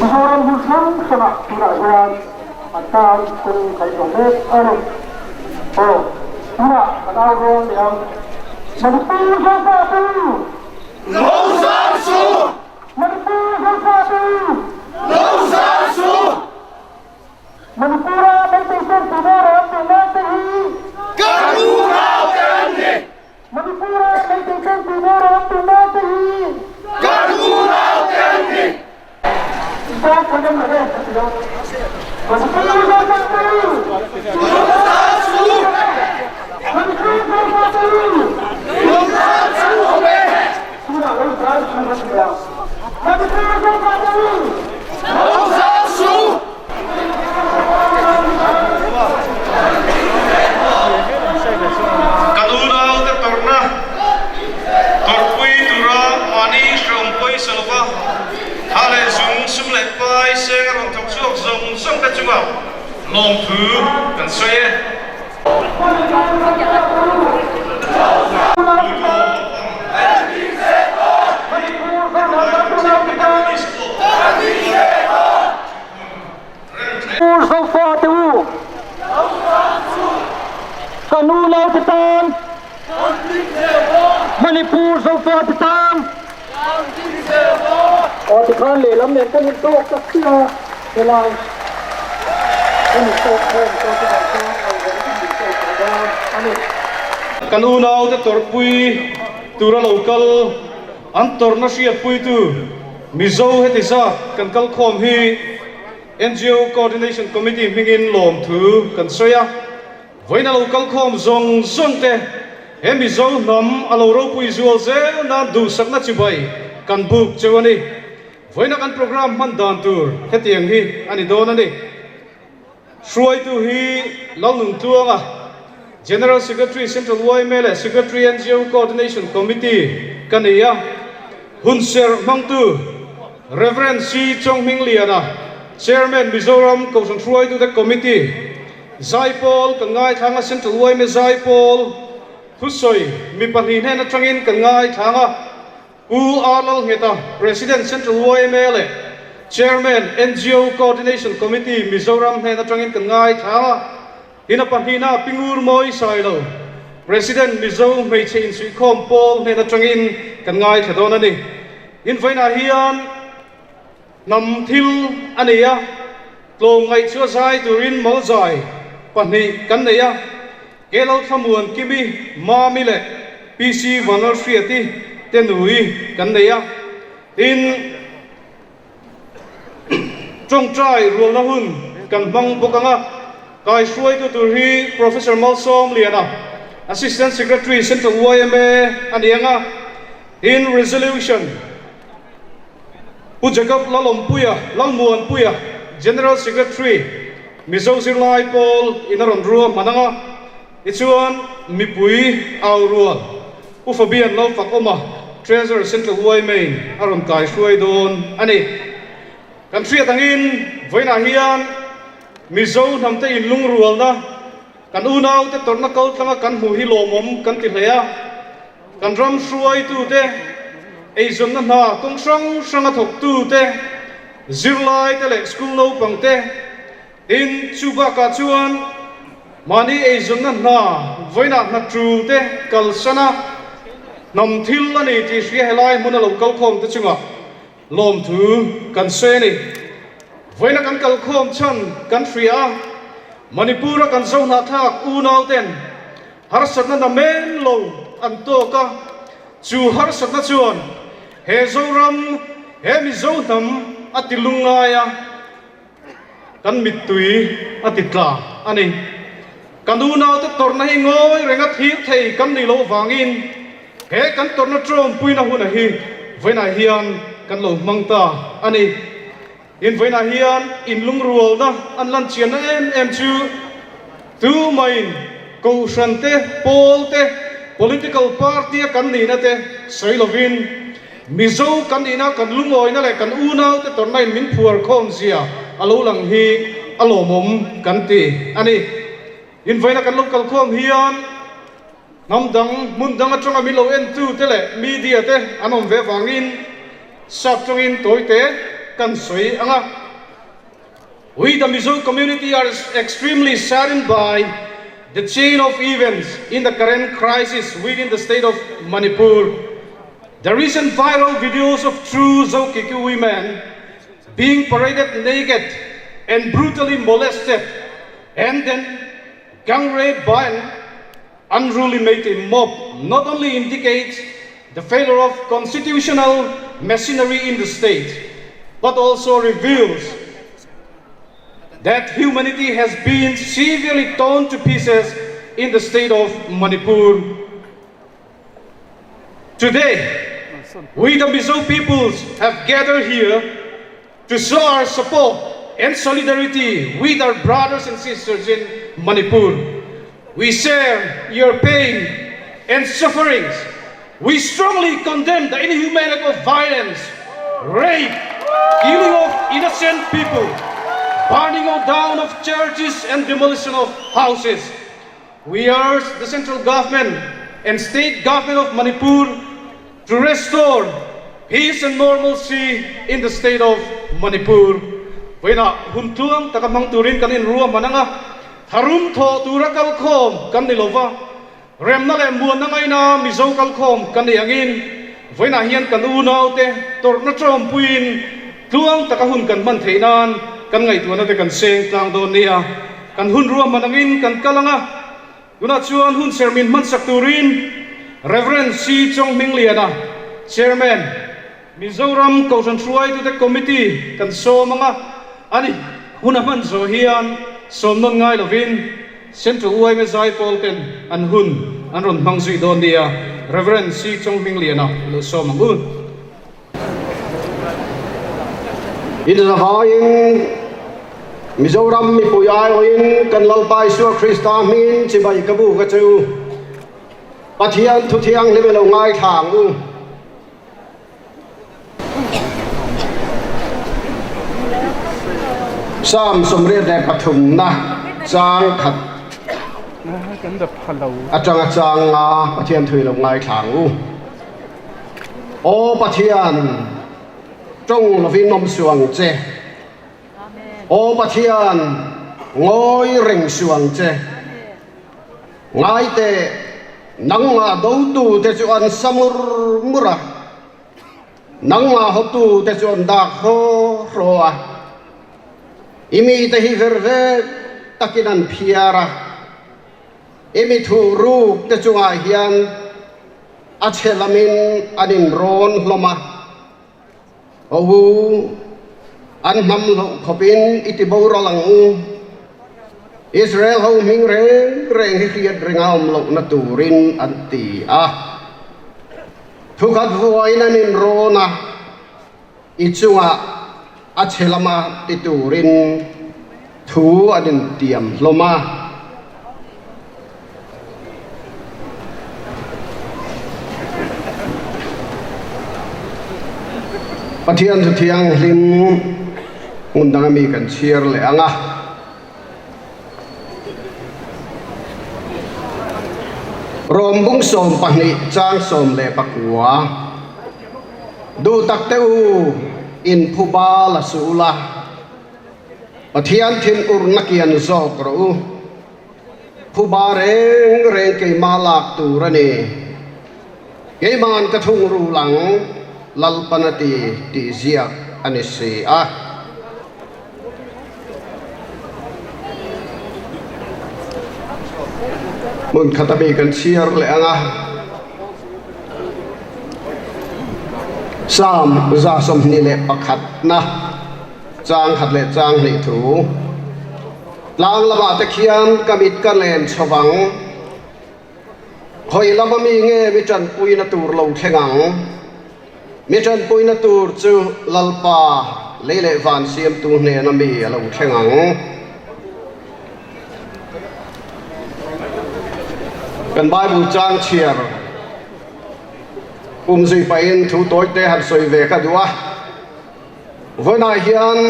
Mizoram hmun hrang hrangah tunah hian an tan kawng kan zawh mek a ni. Aw, tunah kan au rual leh ang. Manipur Zofatu! Lo zar suh! Manipur Zofatu! Lo zar suh! Manipura Meitei ten tuna ram duh mek te hi. Kan unau te an ni. Manipura Meitei ten tuna ram duh mek te hi. Kan unau te an ni. Intan kan awm lo e a ti lo. Manipur Zofatu! Lungzar chu! Manipur Zofatu! Lungzar chu awm e. Tunah Lungzar chu a ti lo. Manipur Zofatu! Lungzar chu! Kan unaute tawrhna tawrhpui tura mahni hreawm pawisa lova tha leh zung sum leh pai seng a rawn thawk chhuak zawng zawng te chungah lawmthu kan sawi e. Pu Zofa te u, ka nu lo te tan, Manipur Zofa te tan, aw tikhan lehlam nen kan intawk tak chiah a, helai kan intawk khawm chuan chutah chuan au zawng kan intawk tawh dawn a ni. Kan unaute tawrhpui tura lo kal An tawrhna hriatpuitu Mizo heti zat kan kalkhawm hi ngo Coordination Committee hmingin lawmthu kan sawi a. Vawiin a lo kalkhawm zawng zawng te he Mizo hnam a lo ropui zual zel nan duhsakna chibai kan buk cheu a ni. Vawiina kan programme hman dan tur hetiang hi a ni dawn a ni. Hruaitu hi Lalnuntluanga, General Secretary Central yma leh Secretary ngo Coordination Committee ka ni a, hunserh hmangtu Rev. C. Chawnghmingliana, Chairman Mizoram Kohhran Hruaitute Committee, Zaipawl kan ngaithlang a, Central yma Zaipawl thusawi mi pahnih hnen atangin kan ngaithlang a, Pu R. Lalngheta, President Central yma leh Chairman ngo Coordination Committee Mizoram hnen atangin kan ngaithla a, ina pahnihna Pingur Mawi Sailo, President Mizo Hmeichhe Insuihkhawm Pawl hnen atangin kan ngaithla dawn a ni. Invainah hian hnam thil a nei a, tlawmngaih chu a zai turin malzai pahnih kan nei a, Kelo Thlamuan Kimi, Mami leh PC Vanlalhriati te nui kan nei a, tin, tawngtai rualna hun kan hmang bawk ang a, kaihruaitu tur hi Professor Malsawmliana, Assistant Secretary Central yma a ni ang a, tin, Resolution Pu Jacob Lalawmpuia, Lalmuanpuia, General Secretary, Mizo Zirlai Pawl in a rawn ruah hman ang a, tichuan mipui au rual Pu Fabian Lalfakawma, Treasurer Central yma in a rawn kai hruai dawn a ni. Kan hriat angin vawiinah hian Mizo hnamte inlungrualna kan unaute tawrhna kaltlanga kan hmuh hi lawmawm kan ti hle a. Kan ram hruaitute, eizawnna hna kawng hrang hranga thawktute, zirlaite leh school naupangte, tin chu bakah chuan mahni eizawnna hna vawiinah hna tulte kalsan a, hnam thil a ni tih hria helai hmuna lo kalkhawmte chungah Lawmthu kan sawi a ni. Vawiina kan kalkhawm chhan kan hria a, Manipur-a kan zohnahthlak unauten harsatna namen lo an tawk a, chu harsatna chuan he Zoram, he Mizo hnam a ti lungngai a, kan mittui a ti tla a ni. Kan unaute tawrhna hi ngawi renga thir thei kan nih loh vangin he kan tawrhna tawmpuina huna hi vawiinah hian kan. kan lo hmang ta a ni. Invawiinah hian inlungrualna an lan chianna em em chu tumahin Kohhran te, pawl te, political party a kan nihna te sawi lovin Mizo kan nihna kan lungawina leh kan unaute tawrhna in min phuar khawm zia a lo lang hi a lawmawm kan ti a ni. Invawiina kan lo kal khawm hian hnam dang hmun dang atanga min lo entu te leh media te an awm ve avangin sap tawngin tawite kan sawi ang a. We the Mizo community are extremely saddened by the chain of events in the current crisis within the state of Manipur. The recent viral videos of true Zokiki women being paraded naked and brutally molested and then gang raped by an unruly Meitei mob not only indicates the failure of constitutional machinery in the state, but also reveals that humanity has been severely torn to pieces in the state of Manipur. Today, we the Mizo peoples have gathered here to show our support and solidarity with our brothers and sisters in Manipur. We share your pain and sufferings. We strongly condemn the inhuman act of violence, rape, killing of innocent people, burning of down of churches and demolition of houses. We urge the central government and state government of Manipur to restore peace and normalcy in the state of Manipur. Vawiinah hun tluang taka hmang turin kan inruahman ang a, tharum thawh tura kalkhawm kan ni lova, remna leh muanna ngaina Mizo kalkhawm kan ni angin vawiinah hian kan unaute tawrhna tawmpuiin tluang taka hun kan hman theih nan kan ngaihtuahna te kan seng tlang dawn nia. Kan hun ruahman angin kan kal ang a, Tunah chuan hun sermin hmansak turin Rev. C. Chonghmingliana, Chairman, Mizoram Kohhran Hruaitute Committee kan sawm ang a, ani hun a hman zawh hian sawm nawn ngai lovin Central yma Zaipawl ten an hun an rawn hmang zui dawn nia, Rev. C. Chonghmingliana lo sawm ang u. Inzavaiin Mizoram mipui aiawhin kan Lalpa Isua Krista hmingin chibai ka buk a che u. Pathian thu thianghlim i lo ngaithla ang u. Psalm 83 na chang khat atanga chang nga Pathian thu i lo ngaithla ang u. Aw Pathian, tawng lovin awm suh ang che. Aw Pathian, ngawi reng suh ang che. Ngai teh, nangmah dotute chu an sa mur mur a, nangmah hawtute chu an dak hraw hraw a. I mite hi ver vek takin an phiar a, i mi thuh ruk te chungah hian A chhe lamin an inrawn hlawm a, Aw u, an hnam loh khawpin i ti boral ang u. Israel ho hming reng reng hi hriat renga awm lohna turin an ti a. Thukhat vuain an inrawn a, i chungah a chhe lama ti turin thu an intiam hlawm a. Pathian chu thianghlim hmun danga mi kan chhiar leh ang a. Rawm bung 12 chang 19. Duh tak te u, in phu bal a su ula, Pathian thinurna kian zawk rawh u. Phu ba reng reng keimah lak tur a ni. Keima'n ka thung rul ang, Lalpan a ti tih ziak a ni si a. Hmun khat a mi kan chhiar leh ang a. Psalm 21 na chang khat leh chang hnih thu. Tlang lamah te khian ka mit ka len chho vang. Khawi lama mi nge mi tanpuina tur lo thleng ang? Mi ṭanpuina tur chu Lalpa lei leh van siamtu hnena mi a lo thleng ang. Kan Bible chang chhiar umzui pahin thu tawite han sawi ve ka duh a. Vawiinah hian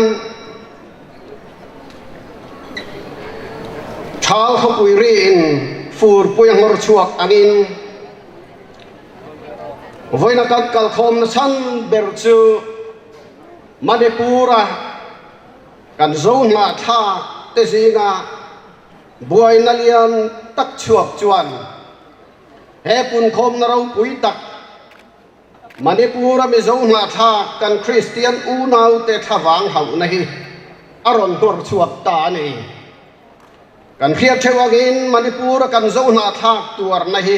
Ṭhal khawpui riin furpui a nghawr chhuak angin vawiina kan kalkhawmna chhan ber chu Manipur-a kan zo hnahthlak te zinga buaina lian tak chhuak chuan he punkhawmna ropui tak Manipur-a Mizo hnahthlak kan Kristian unaute thlavang hauhna hi a rawn nghawr chhuak ta a ni. Kan hriat theuh angin Manipur-a kan Zo hnahthlak tuarna hi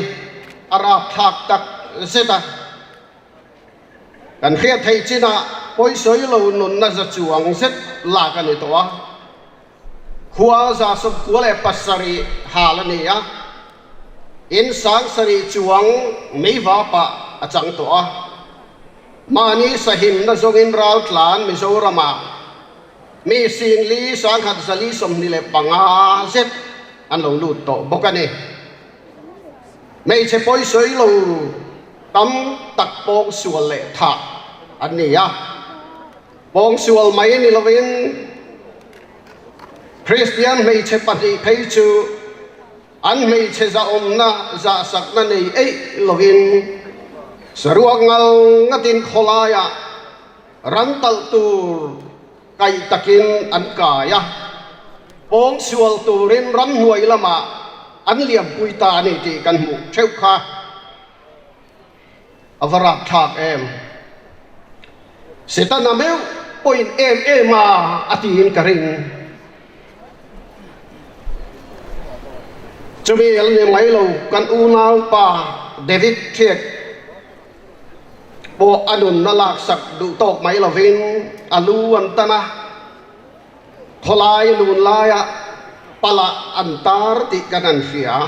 a rapthlak tak zet a. Kan hriat theih chinah pawisawi lo nunna za chuang zet lak a ni tawh a. Khua 97 hal a ni a, in 7000 chuang meiva pah a chang tawh a. Mahni sahimna zawngin raltlan Mizoramah mi singli 1425 zet an lo lut tawh bawk a ni. Hmeichhe pawisawi lo tam tak pawngsual leh thah an ni a. Pawngsual mai ni lovin Kristian hmeichhe pahnih phei chu an hmeichhe zahawmna zahsakna nei eih lovin saruak ngal ngatin khawlaiah ran talh tur kaih takin an kai a, pawngsual turin ramhnuai lamah an liampui ta a ni tih kan hmuh theuh kha. A va rapthlak em? Setana meuh pawhin em em a a tiin ka ring. Chumi a ni mai lo, kan unaupa David Thiek pawh a nunna laksak duh tawk mai lovin a lu an tan a, khawlai lun laiah palah an tar tih kan han hria.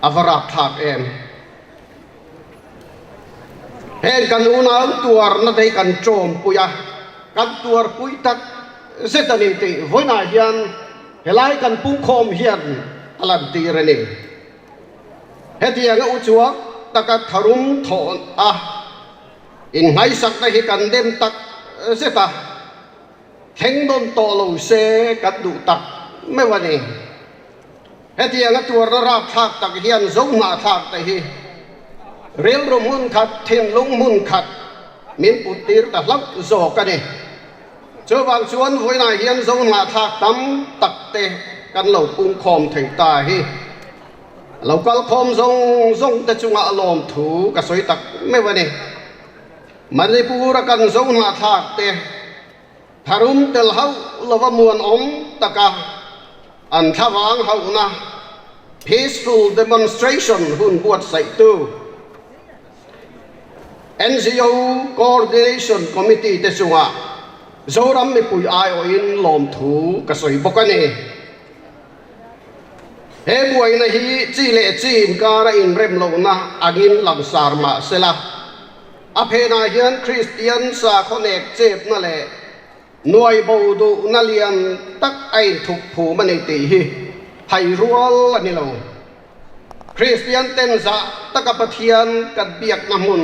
A va rapthlak em? Heng kan unau tuarna te hi kan tawmpui a, kan tuarpui tak zet a ni tih vawiinah hian helai kan pungkhawm hian a lantir a ni. Hetianga uchuak taka tharum thawh a innghaisakna hi kan dem tak zet a, thleng nawn tawh lo se kan duh tak meuh a ni. Hetiang a tuarna rapthlak tak hian zo hnahthlak te hi rilru hmun khat, thinlung hmun khat min put tir ta hlauh zawk a ni. Chuvang chuan vawiinah hian zo hnahthlak tam tak te kan lo pungkhawm thei ta hi. Lo kalkhawm zawng zawng te chungah lawmthu ka sawi tak meuh a ni. Manipur a kan zo hnahthlak te Tharum tel hauh lova muanawm taka an thlavang hauhna Peaceful Demonstration hun buatsaihtu NGO Coordination Committee te chungah Zoram mipui aiawhin lawmthu ka sawi bawk a ni. He buaina hi chi leh chi inkara inrem lohna angin langsar mah sela, A phenah hian Kristian sakhaw nek chepna leh nuai bo duhna lian tak a inthup phum a ni tih hi hai rual a ni lo. Kristian ten zah taka Pathian kan biakna hmun,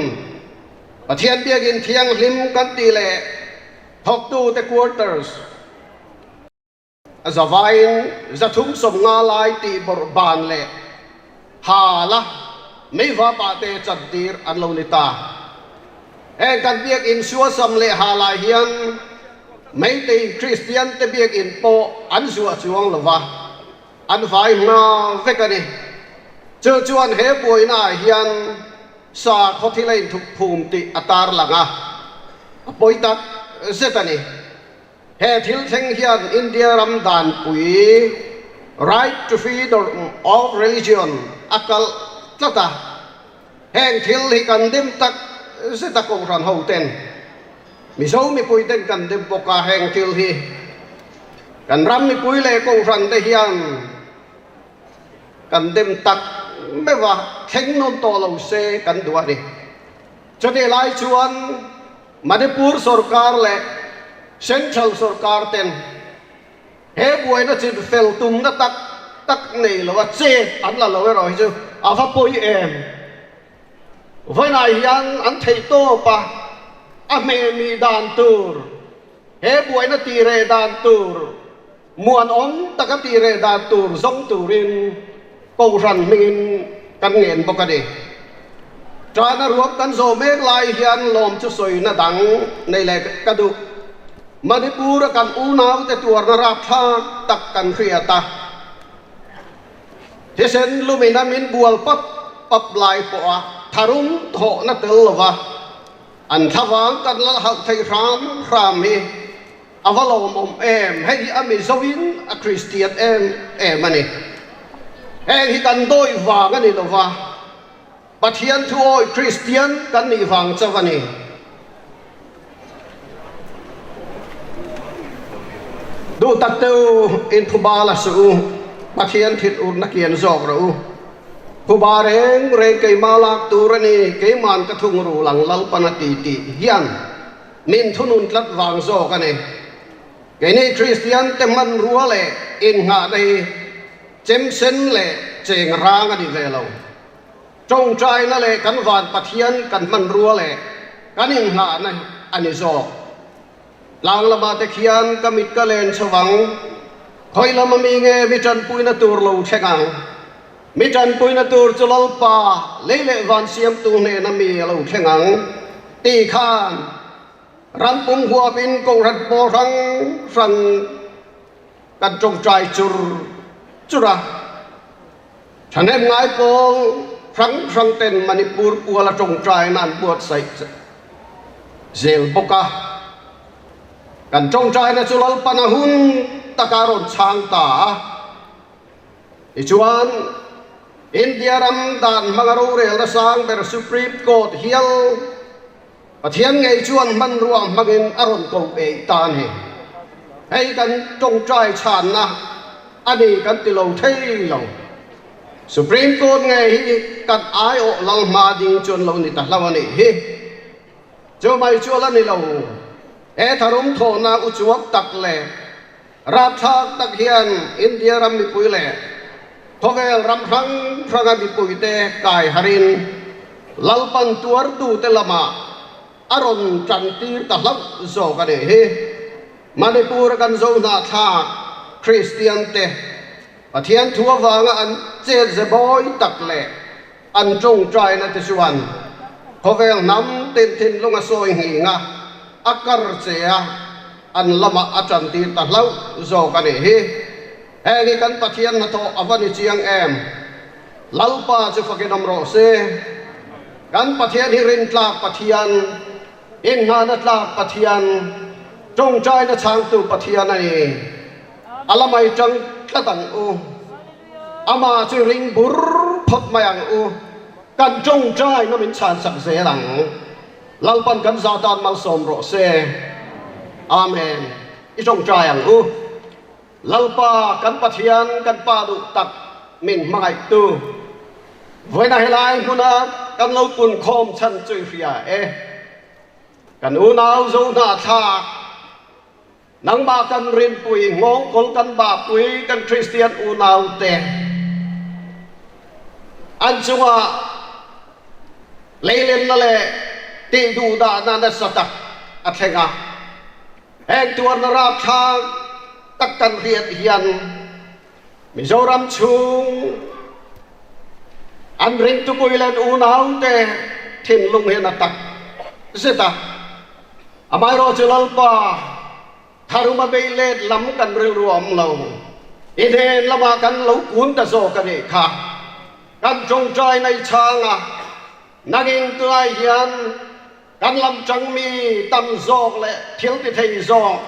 Pathian biakin thianghlim kan tih leh thawktute quarters, A zavaiin 350 lai tih bawrh ban leh hal a meiva pahte chantir an lo ni ta. Heng kan biakinn suasam leh halah hian Meitei Kristiante biakinn pawh an zuah chuang lo va, an vai hma vek a ni. Chu chuan he buainaah hian sakhaw thil a inthup phum tih a tarlang a, a pawi tak zet a ni. He thil thleng hian India ram danpui Right to Freedom of Religion a kalh tlat a, heng thil hi kan dem tak zet a Kohhran ho ten Mizo mipui ten kan dem bawk a, heng thil hi kan ram mipui leh Kohhran te hian kan dem tak meuh a, thleng nawn tawh lo se kan duh a ni. Chutih lai chuan Manipur sorkar leh Central sorkar ten he buaina chin fel tumna tak tak nei lo a chet an la lo erawh hi chu a va pawi em. Vawiinah hian an theihtawp a, a hmehmih dan tur, he buaina tireh dan tur, Muanawm taka tih reh dan tur zawng turin Kohhran hmingin kan ngen bawk a ni. Tana ruak kan zawh mek lai hian lawm chu sawina dang nei leh ka duh. Manipur-a kan unaute tuarna rapthlak tak kan hriat a. Thisen lumina min bual pap pap lai pawha tharum thawhna tel lova an thlavang kan la hauh theih hram hram hi A va lawmawm em? Hei hi a Mizoin a Kristian em em a ni. Heng hi kan dawih vang a ni lo va, Pathian thu awih Kristian kan nih vang chauh a ni. Duh tak te u, in phuba la suh u, Pathian thil urna kian zawk rawh u. Phuba reng reng keimah lak tur a ni, keiman ka thungrul ang Lalpan a ti tih hian Min thunun tlat vang zawk a ni. Keini Kristian te hmanrua leh innghahna hi chemsen leh cheng rang a ni ve lo. Tawngtaina leh kan van Pathian kan hmanrua leh kan innghahna a ni zawk. Tlang lamah te khian ka mit ka len chho ang, khawi lama mi nge mi tanpuina tur lo thleng ang? Mi tanpuina tur chu Lalpa lei leh van siamtu hnena mi a lo thleng ang tih khan ram pum huapin Kohhran pawl hrang hrang kan tawngtai chur chur a. Thahnem ngai pawl hrang hrang ten Manipur kuala tawngtaina an buatsaih zel bawk a. Kan tawngtaina chu Lalpan a hun taka rawn chhang ta a. Tichuan, India ram dan hmanga rorelna sang ber Supreme Court hial Pathian ngei chuan hmanrua hmangin a rawn ko eih ta a ni. Hei kan tawngtai chhanna a ni kan ti lo thei lo. Supreme Court ngei hi kan aiawh lal hma ding chuan lo ni ta hlo a nih hi. Chu mai chu a la ni lo. He tharum thawhna uchuak tak leh Rapthlak tak hian India ram mipui leh khawvel ram hrang hranga mipuite kai harin Lalpan tuartute lamah a rawn tantir ta hlauh zawk a nih hi. Manipur a kan zo hnahthlak Kristian te Pathian thu avanga an chet ze bawi tak leh an tawngtaina te chuan khawvel hnam tin thinlung a sawi nghing a, a kar che a, an lamah a tantir ta hlauh zawk a nih hi. Heng hi kan Pathian hnathawh a va ni chiang em? Lalpa chu fakin awm rawh se. Kan Pathian hi rintlak Pathian, inngahna tlak Pathian, tawngtaina chhangtu Pathian a ni. A lamai tang tlat ang u. Amah chu ring bur phawt mai ang u. Kan tawngtaina min chhansak zel ang. Lalpan kan za tan malsawm rawh se. Amen. I tawngtai ang u. Lalpa kan Pathian kan Pa duh tak min hmangaihtu. Vawiina helai hmuna kan lo pun khawm chhan chu i hria e. Kan unau zo hnahthlak Nangmah kan rinpui, nghawngkawl kan bapui, kan Kristian unaute an chungah leilenna leh tihduhdahna nasa tak a thleng a. Heng tuarna rapthlak tak kan hriat hian Mizoram chhung an ringtupui leh an unaute thinlung hian a tak zet a. Amaherawhchu Lalpa tharuma bei let lam kan rilru a awm lo. I hnen lamah kan lo kun ta zawk a nih kha. Kan tawngtaina i chhang a, nangin tunai hian kan lam tangmi tam zawk leh thil ti thei zawk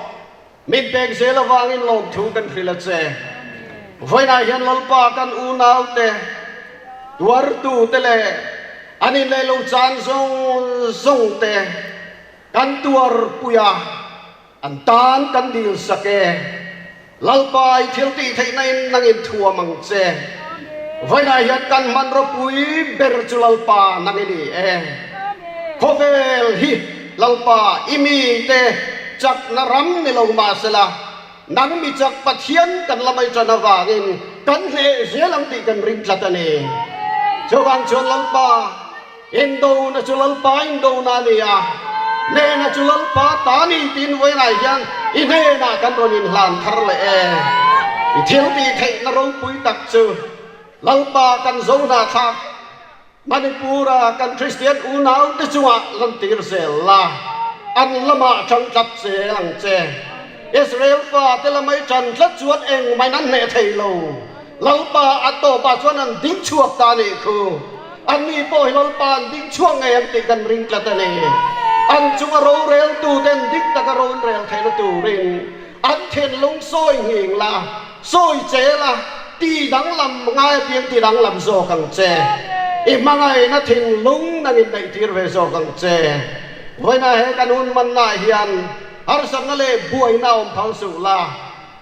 Min pek zel avangin lawmthu kan hrilh a che. Vawiinah hian Lalpa kan unaute, tuartute leh an inleh lo chan zawng zawngte kan tuarpui a, an tan kan dilsak e. Lalpa i thil tih theihna in nang in thuam ang che. Vawiinah hian kan hmanraw pui ber chu Lalpa nang i ni e. Khawvel hi Lalpa i mite chakna ram ni lo mahsela, nang mi chak Pathian kan la mai tan avangin kan hneh zel ang tih kan ring tlat a ni. Chuvang chuan Lalpa indona chu Lalpa indona a ni a, hnehna chu Lalpa ta ni tiin vawiinah hian i hnenah kan rawn inhlan thar leh e. I thil tih theihna ropui tak chu Lalpa kan zo hnahthlak Manipur-a kan Kristian unaute chungah lantir zel la, an lamah ṭan tlat zel ang che. Israel fate lamai ṭan tlat chuan engmahin an hneh thei lo. Lalpa a tawpah chuan an ding chhuak ta a nih khu. Anni pawh hi Lalpa an ding chhuak ngei ang tih kan ring tlat a ni. An chunga roreltuten dik taka ro an rel theihna turin an thinlung sawi nghing la. Sawi che la, ti danglam ngai apiang ti danglam zawk ang che. I hmangaihna thinlung nangin neihtir ve zawk ang che. Vawiinah he kan hun mannaah hian harsatna leh buaina awm phal suh la,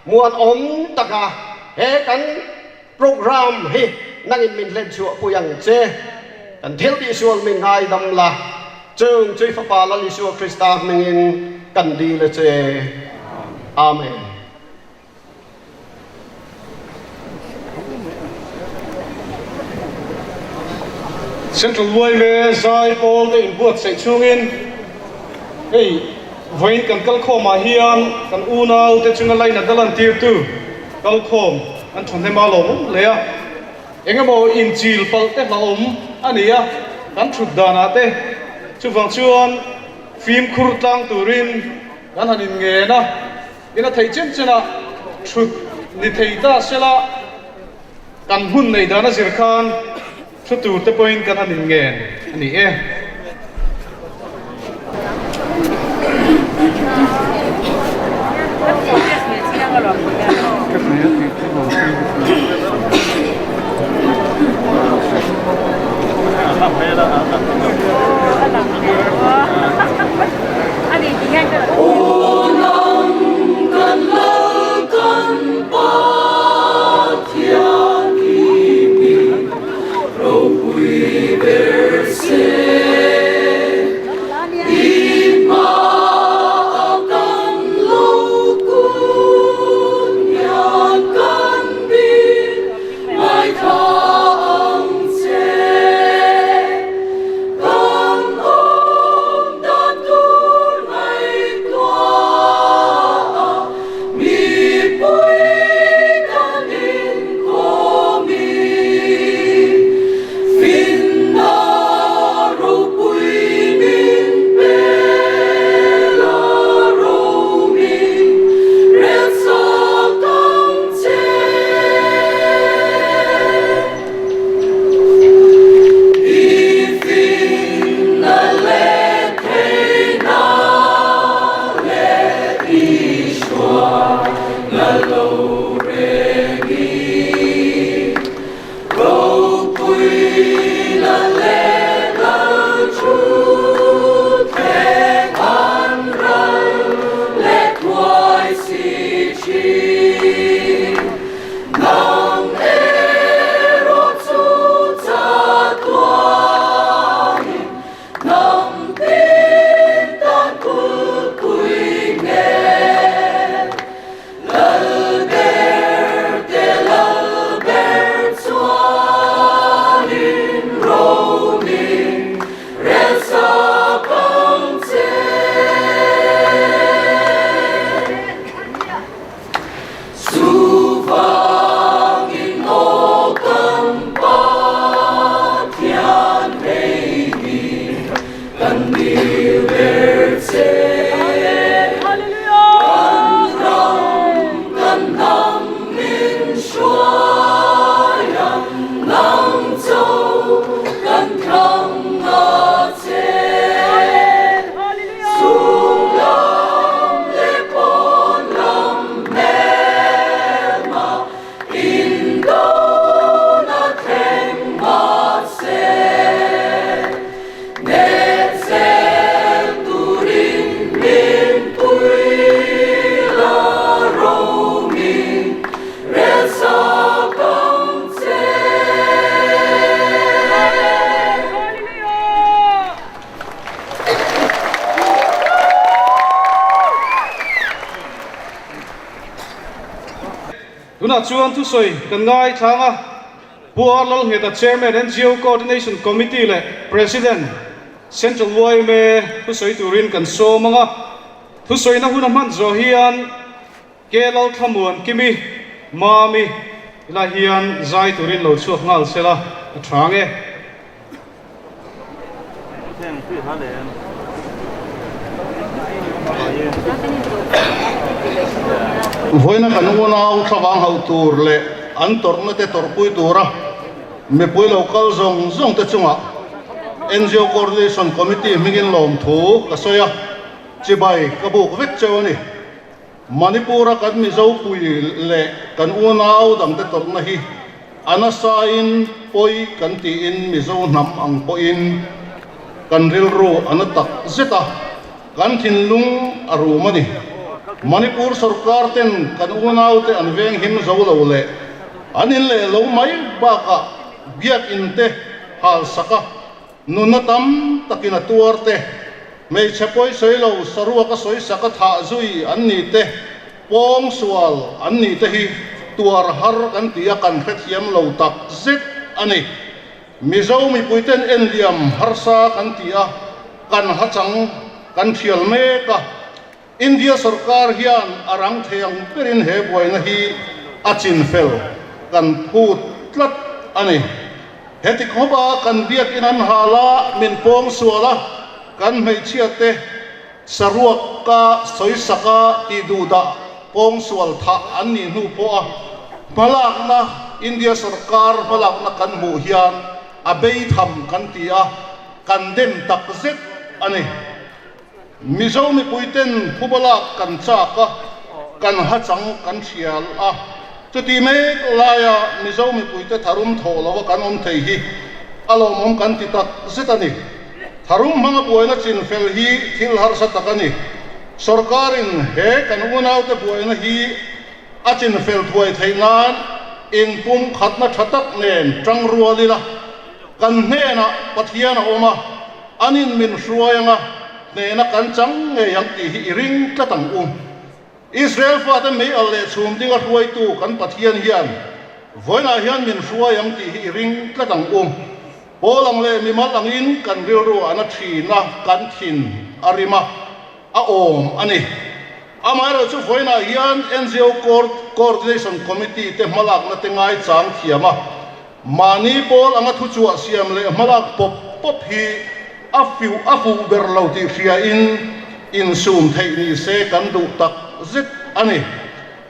muanawm taka he kan program hi nangin min hlenchhuahpui ang che. Kan thil tihsual min ngaidam la, chung chu i Fapa Lal Isua Krista hmingin kan dil a che. Amen. Central yma zai pawl te inbuatsaih chungin hei vawiin kan kalkhawmah hian kan unau te chunga lainat a lantirtu kalkhawm an thahnem a lawmawm hle a, engemaw inchil palh te hlauhawm a ni a, kan thut danah te chuvang chuan fimkhur tlang turin kan han inngen a. Ina theih chen chen a thut ni thei ta sela kan hmun nei dan a zir khan thu tur te pawhin kan han inngen a ni e. Tunah chuan thusawi kan ngaithlang a, Pu R Lalngheta Chairman NGO Coordination Committee leh President Central yma thusawi turin kan sawm ang a, thusawina hun a hman zawh hian Ke Lalthlamuan Kimi, Mami, helai hian zai turin lo chhuak nghal se la a tha nge. Vawiina kan unau thlavang hauh tur leh an tawrhna te tawrhpui tura mipui lo kal zawng zawng te chungah NGO Coordination Committee hmingin lawmthu ka sawi a, chibai ka buk vek cheu a ni. Manipur-a kan Mizo pui leh kan unau dangte tawrhna hi a nasain pawi kan tiin Mizo hnam ang pawhin kan rilru a na tak zet a, kan thinlung a rum a ni. Manipur sorkar ten kan unaute an venghim zo lo leh an in leh lo mai bakah biakinn te halsak a, Nunna tam takin a tuar te, hmeichhe pawi sawi lo saruak a sawi sak a thah zui an ni te, pawng sual an ni te hi tuar har kan ti a kan hrethiam lo tak zet a ni. Mizo mipuiten enliam harsa kan ti a, kan hachang kan thial mek a. India sorkar hian a rang thei ang berin he buaina hi a chinfel kan phut tlat a ni. Heti khawpa kan biakin an hal a, min pawng sual a, kan hmeichhiate saruak ka sawisak a tih duhdah pawng sual thah an nih hnu pawha hmalakna India sorkar hmalakna kan hmuh hian a beitham kan ti a, kan dem takzet a ni. Mizo mipuiten phubalak kan chak a, kan hachang kan hrial a. Chutih mek laia Mizo mipuite tharum thawh lova kan awm thei hi a lawmawm kan ti tak zet a ni. Tharum hmanga buaina chinfel hi thil harsa tak a ni. Sorkarin he kan unaute buaina hi a chinfel thuai theih nan inpumkhatna tha tak nen tangrual ila kan hnenah Pathian a awm a. An in min hruai anga hnehna kan chang ngei ang tih hi i ring tlat ang u. Israel fate mei al leh chhum dinga hruaitu kan Pathian hian vawiinah hian min hruai ang tih hi i ring tlat ang u. Pawl ang leh mimal angin kan rilru a na thin a, kan thin a rim a, a awm a ni. Amaherawhchu vawiinah hian NGO Coordination Committee te hmalakna te ngaichang thiam a, Mahni pawl anga thuchhuah siam leh hmalak pawp pawp hi a fiuh a fuh ber lo tih hriain insum theih ni se kan duh tak zet a ni.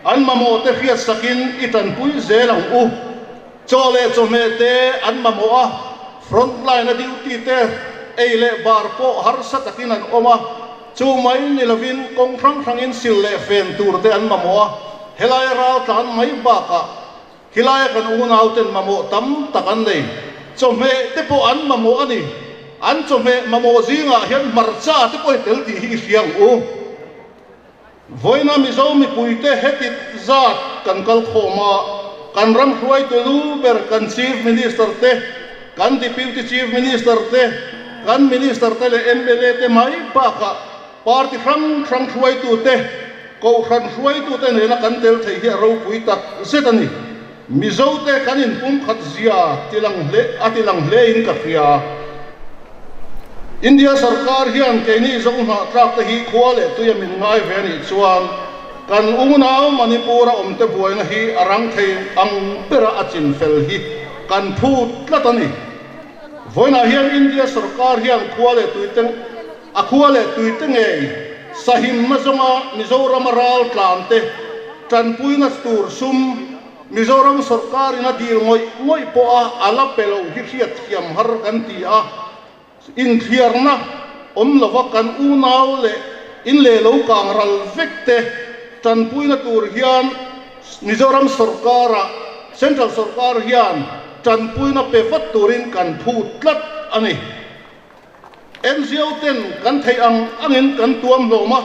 An mamawh te hriat sakin i tanpui zel ang u. Chaw leh chawhmeh te an mamawh a, front line a duty te ei leh bar pawh harsa takin an awm a, chu mai ni lovin kawng hrang hrangin sil leh fen tur te an mamawh a, helaia ral tlan mai bakah Khilaia kan unauten mamawh tam tak an nei. Chawhmeh te pawh an mamawh a ni. An chawhmeh mamawh zingah hian hmarcha te pawh hi tel tih hi i hria ang u. Vawiina Mizo mipuite heti zat kan kal khawm a, kan ram hruaitu lu ber kan Chief Minister te, kan Deputy Chief Minister te, kan Minister te leh mla te mai bakah party hrang hrang hruaitu te, Kohhran hruaitute nena kan tel thei hi a ropui tak zet a ni. Mizote kan inpumkhat zia tilang hle a tilang hlein ka hria. India sarkar hian keini Zo hnahtlak te hi khua leh tuia min ngai ve a nih chuan kan unau Manipur a awmte buaina hi a rang thei ang bera a chinfel hi kan phut tlat a ni. Vawiinah hian India sarkar hian khua leh tuite A khua leh tuite ngei sahimna zawnga Mizorama ral tlante tanpuina tur sum Mizoram sawrkarin a dil ngawih ngawih pawha a la pe lo hi hriatthiam har kan ti a, inthliarna awm lova kan unau leh in leh lo kang ral vek te tanpuina tur hian Mizoram sawrkara Central sawrkar hian tanpuina pe vat turin kan phut tlat a ni. NGO ten kan theih ang angin kan tuam hlawm a,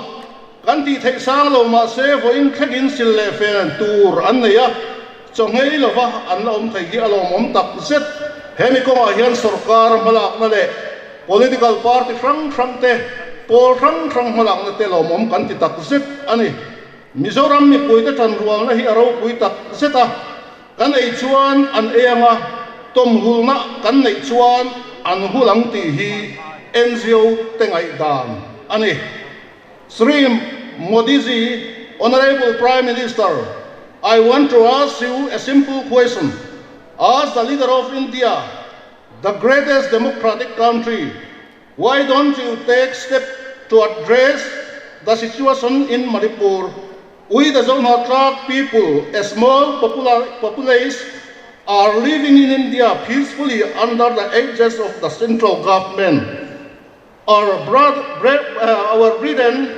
kan tih theih sang lo mahse vawiin thlengin sil leh fen tur an nei a, chaw nghei lova an la awm thei hi a lawmawm tak zet. Hemi kawngah hian sawrkar hmalakna leh political party hrang hrang te, pawl hrang hrang hmalakna te lawmawm kan ti tak zet a ni. Mizoram mipuite ṭanrualna hi a ropui tak zet a, kan ei chuan an ei ang a, tawmhulna kan neih chuan an hul ang tih hi NGO te ngaihdan a ni. Shri Modiji, Honourable Prime Minister, I want to ask you a simple question. As the leader of India, the greatest democratic country, Why don't you take step to address the situation in Manipur? We the Zohnahthlak people, a small populace, are living in India peacefully under the aegis of the central government. Our our brethren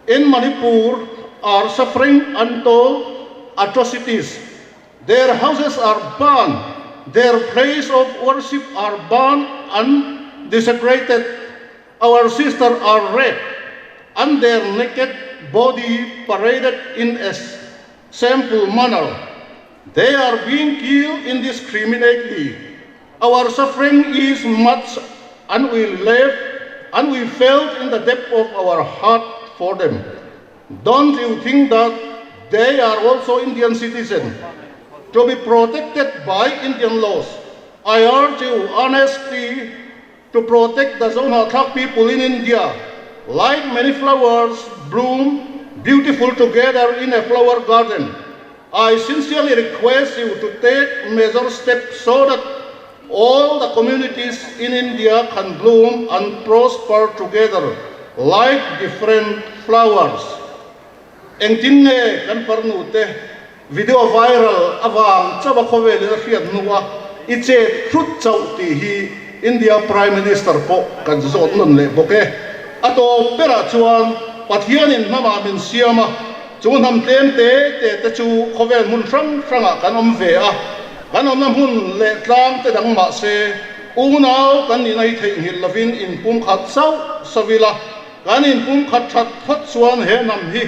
in Manipur are suffering untold atrocities. Their houses are burned, their place of worship are burned and desecrated, our sisters are raped, and their naked body paraded in a shameful manner. They are being killed indiscriminately. Our suffering is much and we live and we felt in the depth of our heart for them. Don't you think that they are also Indian citizens to be protected by Indian laws? I urge you honestly to protect the Zohnahthlak people in India. Like many flowers bloom beautiful together in a flower garden. I sincerely request you to take major steps so that all the communities in India can bloom and prosper together like different flowers. Engtin nge kan farnu te video viral avang chauh a khawvel in a hriat hnua i chet hrut chauh tih hi India Prime Minister pawh kan zawt nawn leh bawk e. A tawp berah chuan Pathianin hnamah min siam a, chu hnam tlem te te te chu khawvel hmun hrang hrangah kan awm ve a, kan awmna hmun leh tlang te dang mah se unau kan nihna hi theihnghilh lovin inpumkhat sauh sauh ila, kan inpumkhat that phawt chuan he hnam hi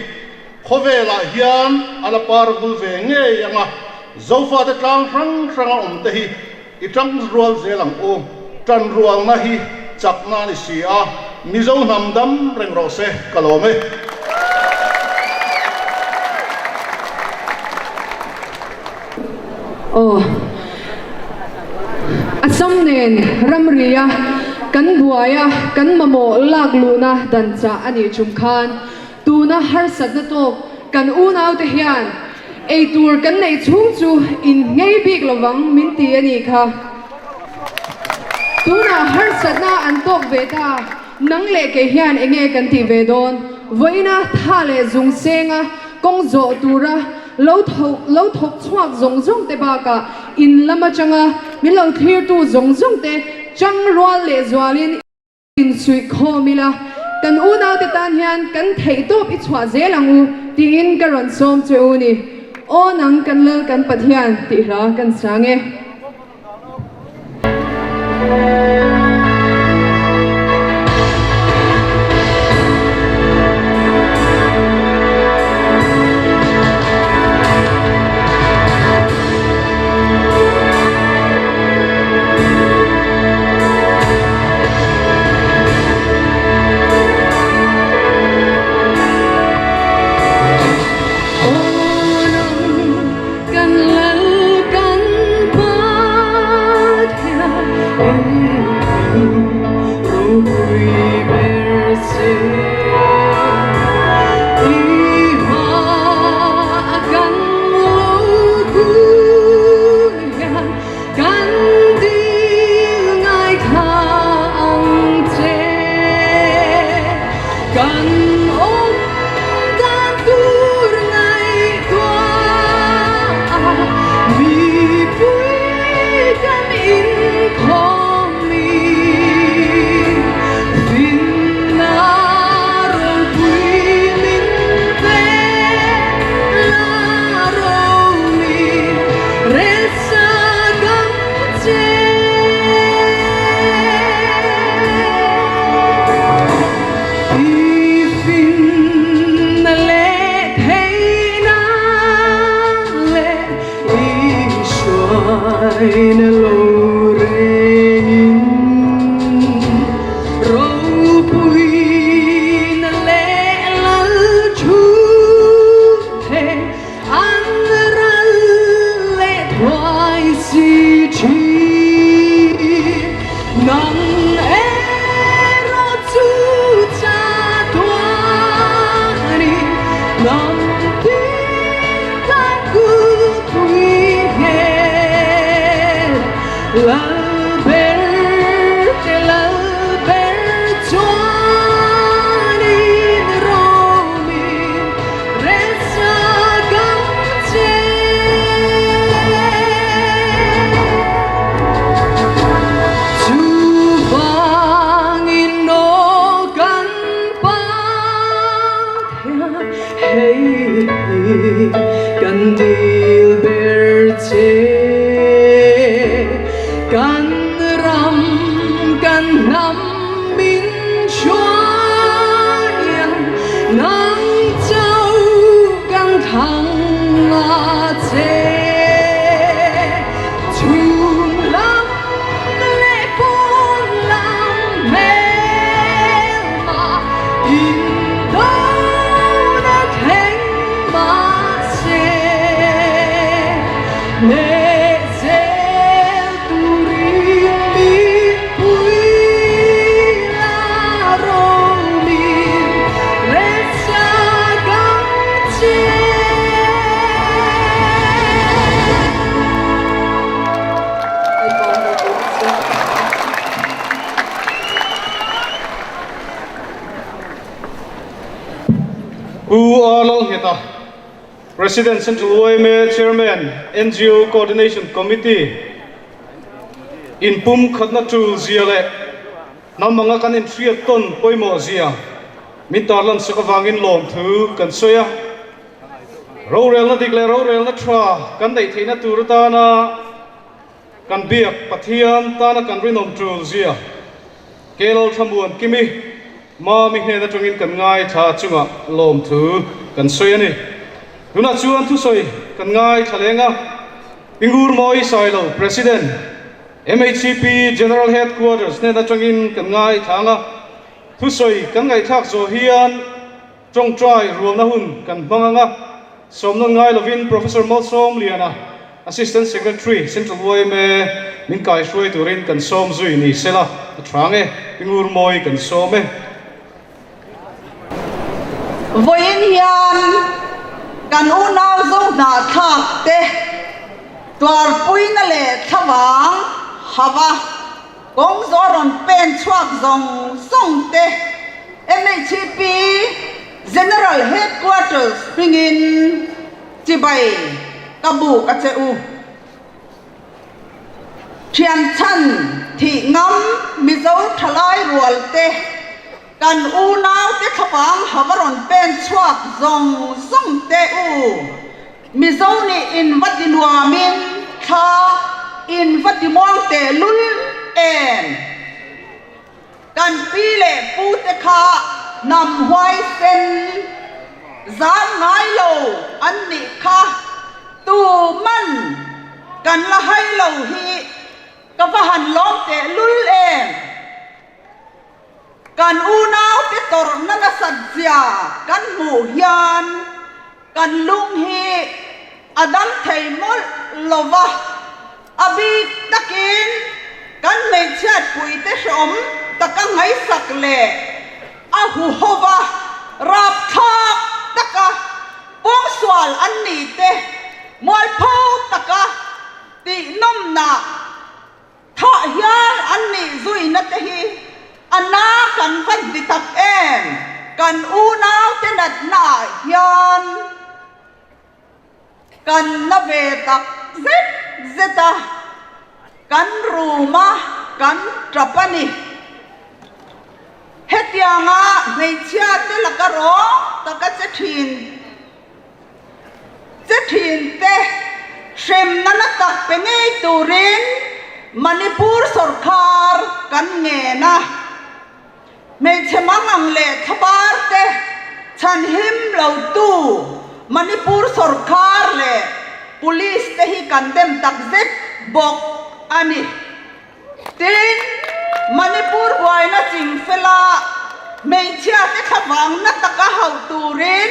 khawvelah hian a la par vul ve ngei ang a, Zofate tlang hrang hranga awm te hi I tang rual zel ang u. Tan rualna hi chakna a ni si a, Mizo hnam dam reng rawh se, ka lawm e. Aw. Assam nen ramria kan buaia kan mamawh lak luhna dan chah a nih chung khan Tuna harsatna tawk kan unaute hian eitur kan neih chhung chu in nghei bik lovang min ti a nih kha. Tunah harsatna an tawk ve ta, nang leh kei hian enge kan tih ve dawn? Vawiina tha leh zung senga kawng zawh tura lo lo thawk chhuak zawng zawng te bakah in lam atanga min lo thlirtu zawng zawng te chang rual leh zualin Insuih khawm ila, kan unaute tan hian kan theihtawp i chhuah zel ang u tiin ka rawn sawm che u ni. Aw nang kan Lal kan Pathian tih hla kan sang e. Kan dil ngaithla ang che. Kan awm dan tur ngaihtuah a, mipui kan inkhawm i finna ropui min pe la romi Lal ber te lal ber chuanin rawmin relsak ang che. Chuvangin aw kan Pathian hei hi kan dil ber che. Kan ram kan hnam min hruai ang nang chauh kan thlang a che. Chhung lam leh pawn lam hmel mah in dona thleng mahse hneh zel turin min pui la rawmin relsak ang che. Pu A Lalngheta, President Central yma Chairman, NGO Coordination Committee in pum khatna tul zia leh hnam anga kan inhriat tawn pawimawh zia min tarlan sak avangin lawmthu kan sawi a. Rorelna dik leh rorelna tha kan neih theihna tur atana kan biak Pathian tana kan rinawm tul zia Kelol Thlamuan Kimi Mami hnen atangin kan ngaithla chungah lawmthu kan sawi a ni. Tunah chuan thusawi kan ngaithla leng a, Pi Ngurmawi Sailo, President, MHCP General Headquarters hnen atangin kan ngaithla ang a, thusawi kan ngaihthlak zawh hian Tawngtai rualna hun kan hmang ang a, sawmnawn ngai lovin Professor Malsawm Liana, Assistant Secretary, Central yma min kaihruai turin kan sawm zui ni sela a tha nge, Pi Ngurmawi kan sawm e. Vawiin hian kan unau zo hnahthlak te tuarpuina leh thlavang hava Kawng zawh rawn pen chhuak zawng zawng te MHP General Headquarters hmingin chibai ka buk a che u. Thian chhan thih ngam Mizo thalai rual te kan unau te thlavang hava rawn pen chhuak zawng zawng te u. Mizo nih in va ti nuamin thla in va ti muang teh lul em? Kan pi leh pu te kha hnam huaisen zan ngai lo an nih kha tu man kan la hai lo hi ka va han lawm teh lul em? Kan unaute tawrhna nasat zia kan hmuh hian kan lung hi a dam thei mawlh lo va, a bik takin kan hmeichhiatpuite hreawm taka ngaihsak leh a huho va, rapthlak taka pawngsual an ni te, mualpho taka tihnawmnah Thah hial an nih zuina te hi a na kan va ni tak em? Kan unau te natna ah hian kan na ve tak zet zet a, kan rum a, kan tap a ni. Hetianga hmeichhia te laka rawng taka che thin. Che thinte hremna na tak pe ngei turin Manipur sorkar kan ngen a, hmeichhe mangang leh thlabar te chhanhim lo tu Manipur sorkar leh police te hi kan dem takzet bawk a ni. Tin, Manipur buaina chingfela hmeichhiate thlavangna taka hauh turin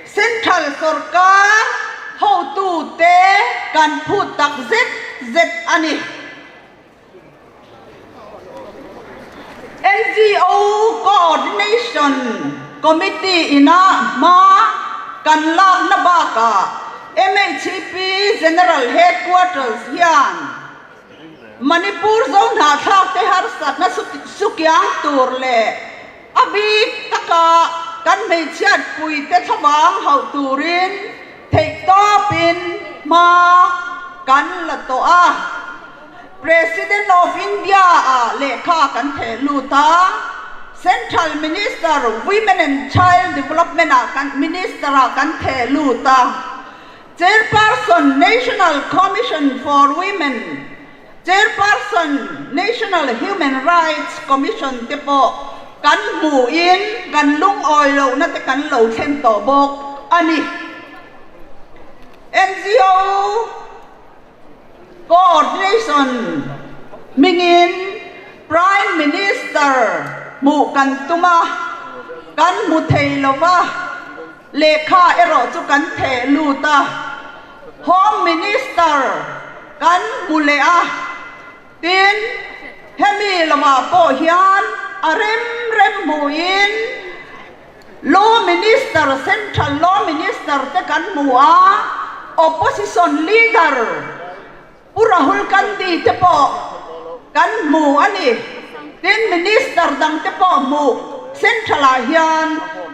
Central sorkar hotute kan phut tak zet zet a ni. NGO Coordination Committee ina hma kan lakna bakah MHP General Headquarters hian. Manipur Zohnahthlak te harsatna sukiang tur leh a bik taka kan hmeichhiatpui te thlavang hauh turin theihtawpin hma kan la tawh a. President of India ah lehkha kan theh lut a, Central Minister Women and Child Development ah kan Minister ah kan theh lut a, Chairperson National Commission for Women, Chairperson National Human Rights Commission te pawh kan hmuhin kan lungawi lohna te kan lo thlen tawh bawk a ni. NGO. Coordination hmingin Prime Minister hmuh kan tum a, kan hmu thei lo va, lehkha erawh chu kan theh lut a. Home Minister kan hmu leh a, tin hemi lamah pawh hian a rem rem hmuhin Law Minister, Central Law Minister te kan hmu a, Opposition Leader Pu Rahul Gandhi te pawh kan hmu a ni. Tin, Minister dang te pawh hmuh Central ah hian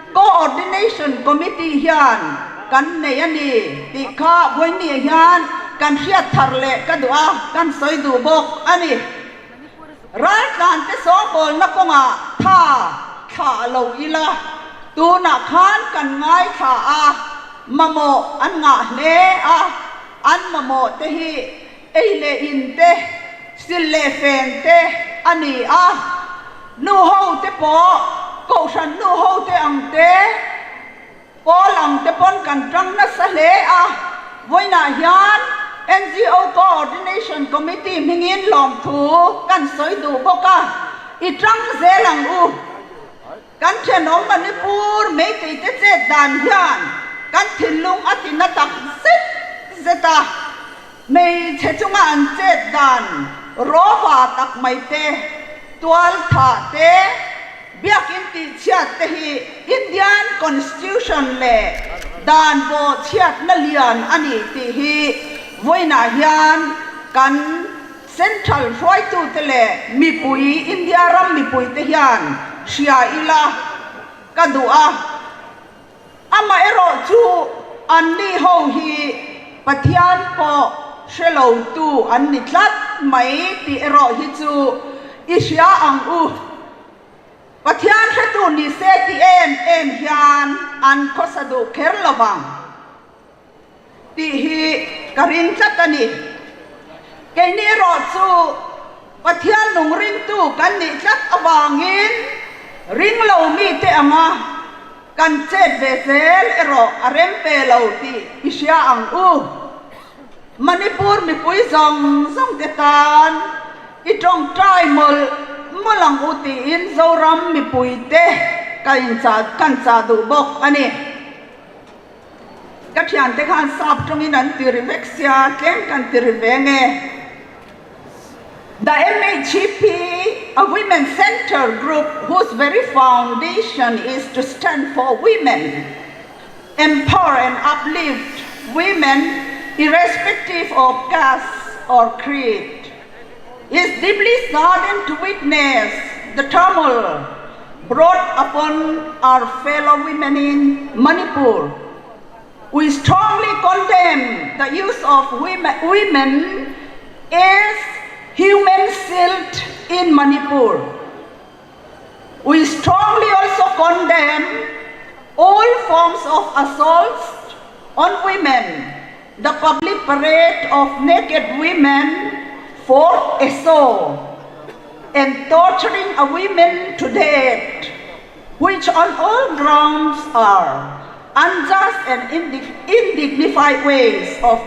Coordination Committee hian kan nei a ni tih kha vawinia hian kan hriat thar leh ka duh a, kan sawi duh bawk a ni. Raltlante sawngkawlna kawngah tha thlah lo ila, tunah khan kan ngaithla a, mamawh an ngah hle a, an mamawh te hi ei leh in te, sil leh fen te a ni a, nu ho te pawh kohhran nu ho te ang te, Pawl ang te pawn kan tang nasa hle a, vawiinah hian NGO Coordination Committee hmingin lawmthu kan sawi duh bawk a, i tang zel ang u. Kan thenawm Manipur Meitei te chet dan hian kan thinlung a ti na tak zet zet a, hmeichhe chunga an chet dan rawva tak mai te, tual thah te, Biakinn tihchhiat te hi Indian Constitution leh dan bawhchhiatna lian a ni tih hi vawiinah hian kan Central hruaitute leh mipui, India ram mipuite hian hria ila ka duh a. Amaherawh chu anni ho hi Pathian pawh hre lotu an ni tlat mai tih erawh hi chu i hria ang u. Pathian hretu ni se ti em em hian an khawsa duh kher lo vang tih hi ka ring tlat a ni. Keini erawh chu Pathian nung ringtu kan nih tlat avangin ring lo mite anga kan chet ve zel erawh a rem ve lo tih i hria ang u. Manipur mipui zawng zawng te tan i tawngtai mawlh mawlh ang u tiin Zoram mipui te ka inchah kan chah duh bawk a ni. Ka thiante khan sap tawngin an ti ri vek sia tlem kan ti ri ve nge. The MHEP, a women center group whose very foundation is to stand for women, empower and uplift women irrespective of caste or creed, is deeply saddened to witness the turmoil brought upon our fellow women in Manipur. We strongly condemn the use of women, women as human shield in Manipur. We strongly also condemn all forms of assaults on women, the public parade of naked women for a show, and torturing a women to death, which on all grounds are unjust and indignified ways of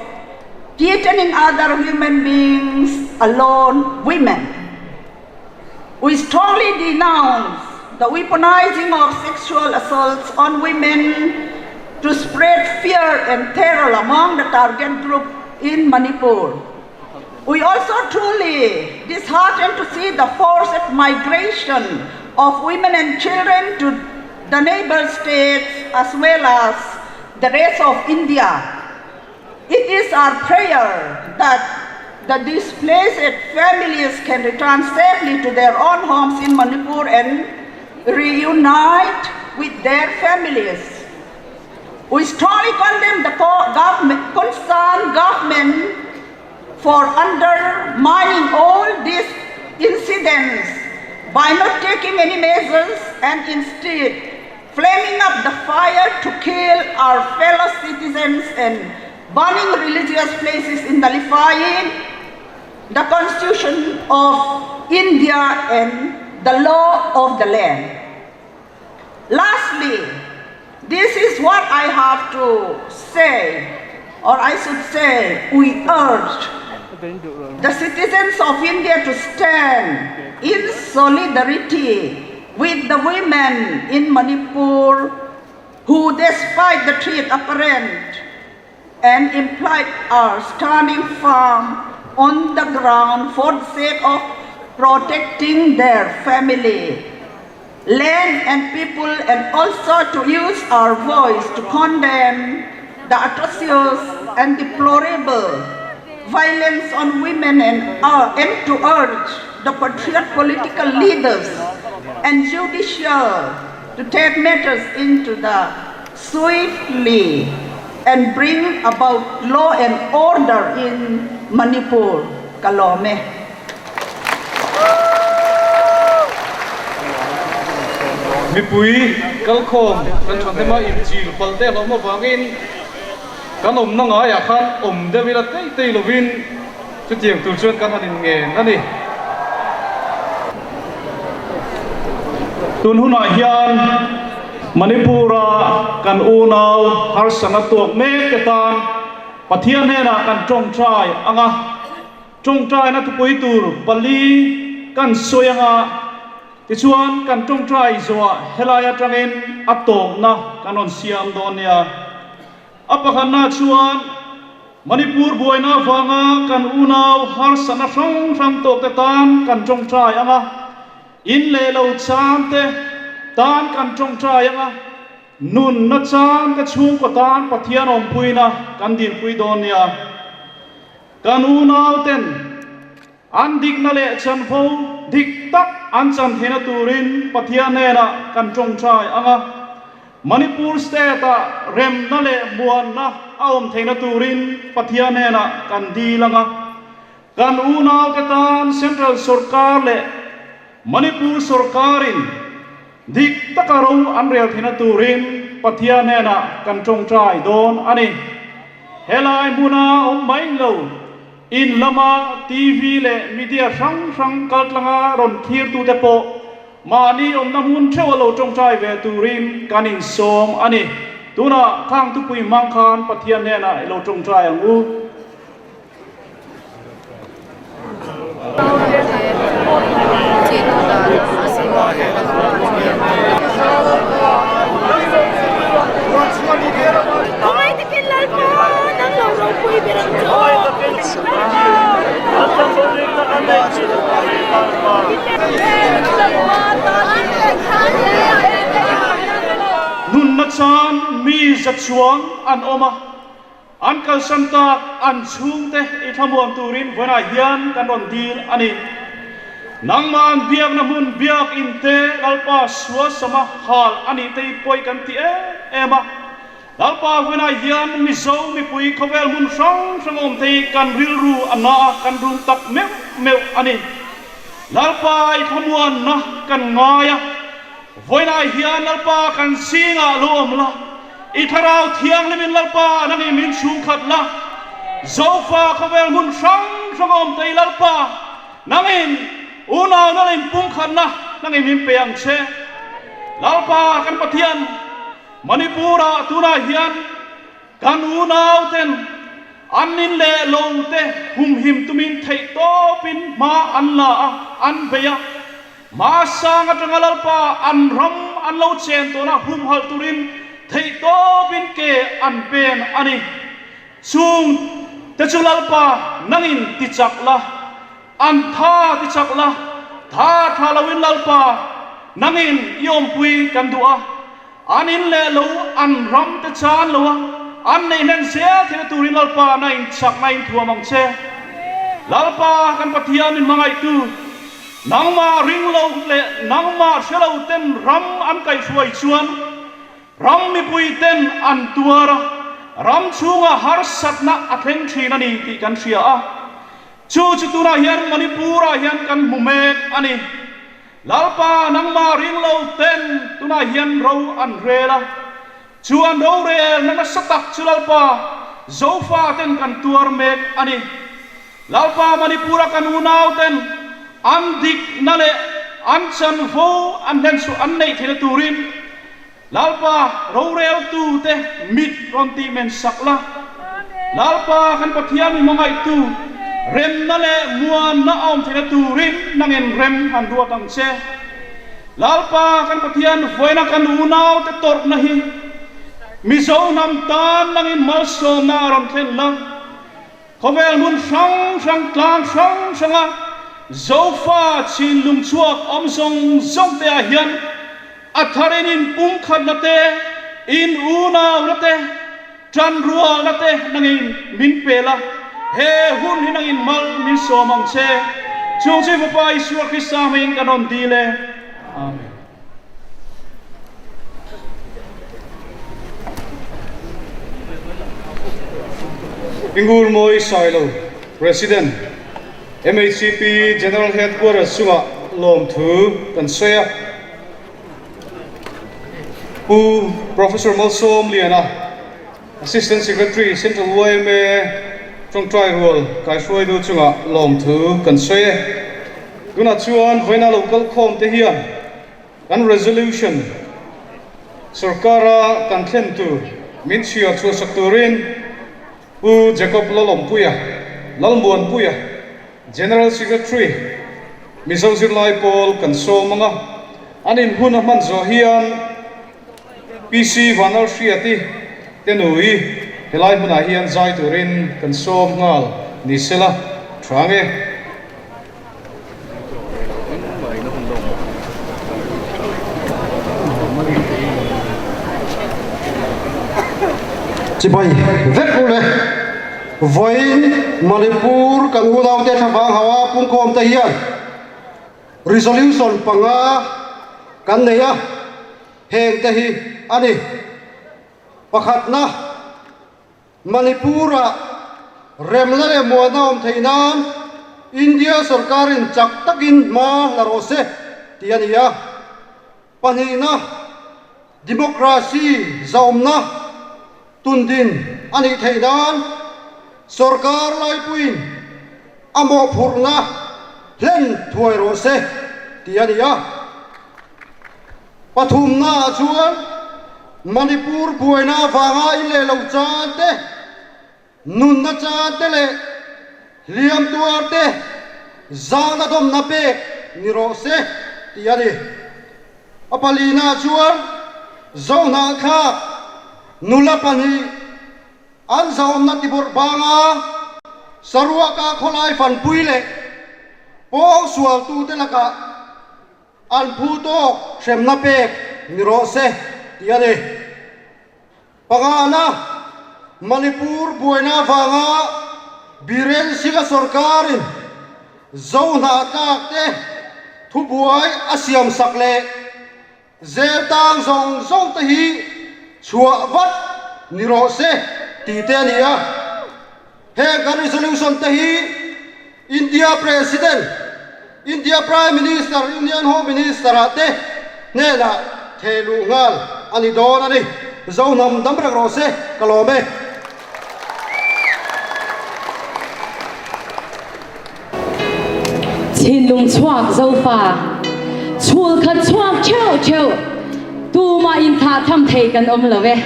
threatening other human beings, alone women. We strongly denounce the weaponizing of sexual assaults on women to spread fear and terror among the target group in Manipur. We also truly disheartened to see the forced migration of women and children to the neighbor states as well as the rest of India. It is our prayer that the displaced families can return safely to their own homes in Manipur and reunite with their families. We strongly condemn the government, concerned government for undermining all these incidents by not taking any measures and instead flaming up the fire to kill our fellow citizens and burning religious places in nullifying the Constitution of India and the law of the land. Lastly, this is what I have to say, or I should say, we urge the citizens of India to stand in solidarity with the women in Manipur who, despite the threat apparent and implied, are standing firm on the ground for the sake of protecting their family, land and people, and also to use our voice to condemn the atrocious and deplorable violence on women and to urge the patriot political leaders and judicial to take matters into the swiftly and bring about law and order in Manipur. Kalome. Mipui kalkhawm kan thawnhema inchil palh te hlawm avangin kan awmna ngaiah khan awm deuh ila tei tei lovin chutiang tur chuan kan han inngen a ni. Tun hunah hian Manipur-a kan unau harsana tuak mek te tan Pathian hnenah kan tawngtai ang a, tawngtaina thupui tur pali kan sawi ang a, tichuan kan tawngtai zawhah helai atangin a tawpna kan rawn siam dawn nia. A pakhatna chuan Manipur buaina avanga kan unau harsatna hrang hrang tawkte tan kan tawngtai ang a, in leh lo chan te tan kan tawngtai ang a, nunna chan te chhungkaw tan Pathian awmpuina kan dinpui dawn nia. Kan unau ten an dikna leh chanvo dik tak an chan theihna turin Pathian hnenah kan tawngtai ang a, Manipur state-ah remna leh muanna a awm theihna turin Pathian hnenah kan dil ang a, kan unaute tan Central sawrkar leh Manipur sawrkarin dik taka ro an rel theihna turin Pathian hnenah kan tawngtai dawn a ni. Helai hmuna awm mai lo, in lama TV leh media hrang hrang kaltlanga rawn thirtute pawh mahni awmna hmun theuh a lo tawngtai ve turin kan insawm a ni. Tunah khang thupui hmang khan Pathian hnenah i lo tawngtai ang u. Nunna chan mi za chuang an awm a. An kalsan tak an chhungte i thlamuan turin vawiinah hian kan rawn dil a ni. Nangmah an biakna hmun biak in te Lalpa sualsama hal a nih te hi pawi kan ti em em a. Lalpa vawiinah hian Mizo mipui khawvel hmun hrang hrang awm te hi kan rilru a na a, kan rum tak meuh meuh a ni. Lalpa i thlamuanna kan ngai a. Vawiinah hian Lalpa kan zingah lo awm la, i Thlarau Thianghlimin Lalpa nangin min chhungkhat la, Zofa khawvel hmun hrang hrang awm thei Lalpa nangin unau na leh inpumkhatna nangin min pe ang che. Lalpa kan Pathian, Manipur-ah tunah hian kan unau ten an in leh lo te humhim tumin theihtawpin hma an la a, an bei a. Hmasang atanga Lalpa an ram an lo chen tawhna humhalh turin theihtawpin ke an pen a ni. Chung te chu Lalpa nangin ti chak la, an tha ti chak la, tha tha loin Lalpa nangin i awmpui kan duh a, an in leh lo an ram te chan lo a, an neih hlen zel theihna turin Lalpa na in chakna in thuam ang che. Lalpa kan Pathian min hmangaihtu, nangmah ring lo leh nangmah hre lo ten ram an kaihhruai chuan ram mipui ten an tuar a, ram chhungah harsatna a thleng thin a ni tih kan hria a. Chu chu tunah hian Manipur-ah hian kan hmu mek a ni. Lalpa nangmah ring lo ten tunah hian ro an rel a, chu an rorelna nasa tak chu Lalpa Zofa ten kan tuar mek a ni. Lalpa Manipur-a kan unau ten an dikna leh an chanvo an hlenchhuah an neih theihna turin Lalpa, roreltute mit rawn tih men sak la. Lalpa, kan Pathian mi hmangaihtu, remna leh muanna a awm theihna turin nangin rem han ruat ang che. Lalpa, kan Pathian vawiina kan unaute tawrhna hi Mizo hnam tan nangin malsawmna a rawn thlen la. Khawvel hmun hrang hrang tlang hrang hranga Zofa chinlung chhuak awm zawng zawng te ah hian a tharin in pumkhatna te, in unauna te, tanrualna te nangin min pe la, he hun hi nangin mal min sawm ang che. Chung chu i Fapa Isua Krista hmangin kan rawn dil e. Amen. Ingur Mawi Sailo, President, MHCP General Headquarters chungah lawmthu kan sawi a. Pu Professor Malsawm Liana, Assistant Secretary, Central yma tawngtai rual kaihruaitu chungah lawmthu kan sawi e. Tunah chuan vawiina lo kal khawm te hian kan resolution sorkara kan thlen tur min chhiar chhuahsak turin Pu Jacob Lalawmpuia, Lalmuanpuia, General Secretary, Mizo Zirlai Pawl kan sawm ang a, an inhun a hman zawh hian PC Vanlalhriati te nui helai hmunah hian zai turin kan sawm nghal ni sela tha nge. Chibai vek u le. Vawiin Manipur kan unaute thlavang hawa pungkhawm te hian resolution panga kan nei a, heng te hi a ni. Pakhatna. Manipur-ah remna leh muanna awm theih nan India sorkarin chak takin hma la rawh se tih a ni a. Pahnihna, democracy zahawmna tundin a nih theih nan sorkar laipuiin a mawhphurhna hlen thuai rawh se tih a ni a. Pathumnaah chuan Manipur buaina avanga in leh lo chan te, nunna chan te leh hliam tuar te zahna dawmna pek ni rawh se tih a ni. A palinaah chuan Zohnahthlak nula pahnih an zahawmna tibawrh banga saruaka khawlai fanpui leh pawngsualtute lakah An phu tawk hremna pek ni rawh se tih a ni. Pangana, Manipur buaina avanga Biren Singh-a sorkarin Zohnahthlak te thubuai a siamsak leh zel tang zawng zawng te hi chhuah vat ni rawh se tih te a ni a. Heng kan resolution te hi India President, India Prime Minister, Union Home Minister ah te hnenah theh luh nghal a ni dawn a ni. Zo hnam dam reng rawh se, ka lawm e. Thinlung chhuak Zofa, chhul khat chhuak theuh theuh, tumah inthah tham thei kan awm lo e.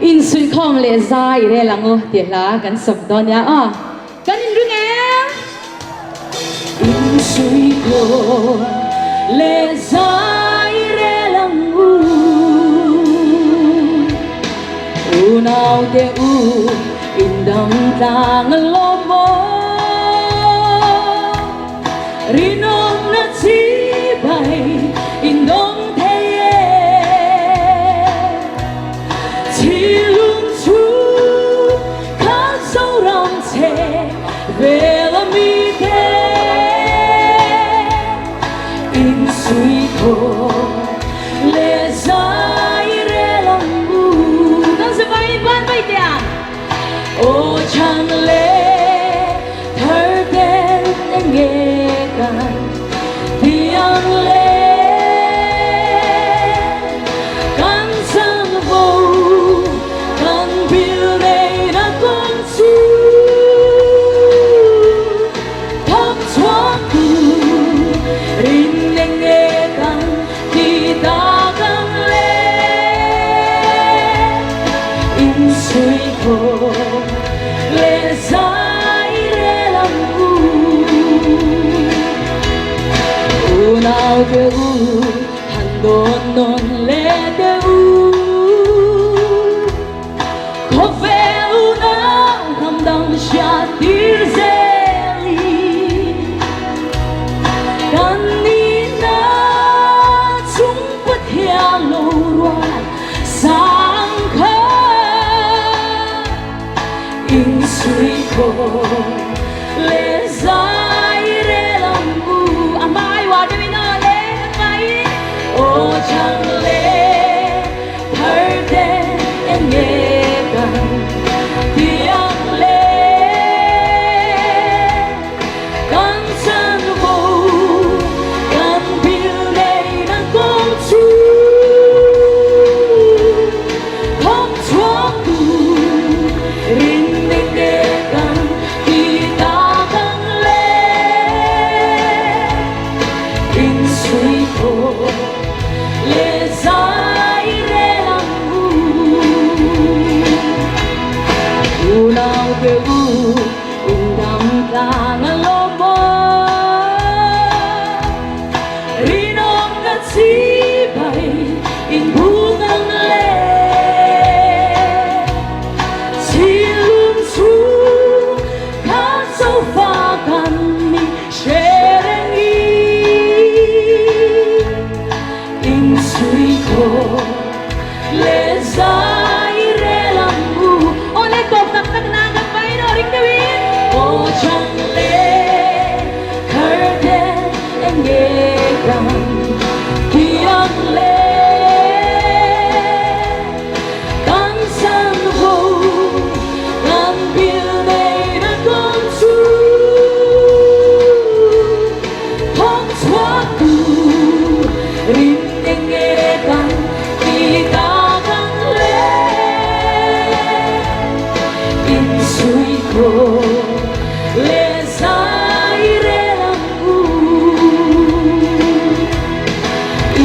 Insuihkhawm leh zai i rel ang u tih hla kan sawp dawn nia aw. Kan inring em? Insuihkhawm leh zai i rel ang u. Unaute u indang tlang a lawm maw? Rinawmna chibai indawng thei e. Thilung chu kha Zoram che vel a mi. le thar ten enge kan ti ang le kan chanvo kan bil nei na kawng chu thawk chhuak tu rin enge kan ti tak ang le insuihkhawm leh zai rel ang u. Unau te u han dawn nawn leh teh u. Khawvel unau hnam dang hriat tir zel i kan nihna chung Pathian lo ruat sang kha insuihkhawm leh zai rel ang u. A hmai uar deuhin aw le kan vaiin aw chang le. Thar te enge kan ti ang le kan chanvo kan bil nei na kawng chu thawk chhuak tu rin enge kan ti tak ang le insuihkhawm. Leh zai rel ang u. Unau te u in dam tlang a lawm aw. Rinawm na chi bai in buk ang le. Chilum chu kha zofa kan ni hre reng i. Insuihkhawm leh zai rel ang u. Aw le tawp tak tak nan kan vai rawh ring deuhin. Aw chang leh thar te enge kan ti ang le. Kan chanvo kan bil nei na kawng chu. Thawk chhuak tu rin enge kan ti tak ang le. Insuihkhawm leh zai rel ang u.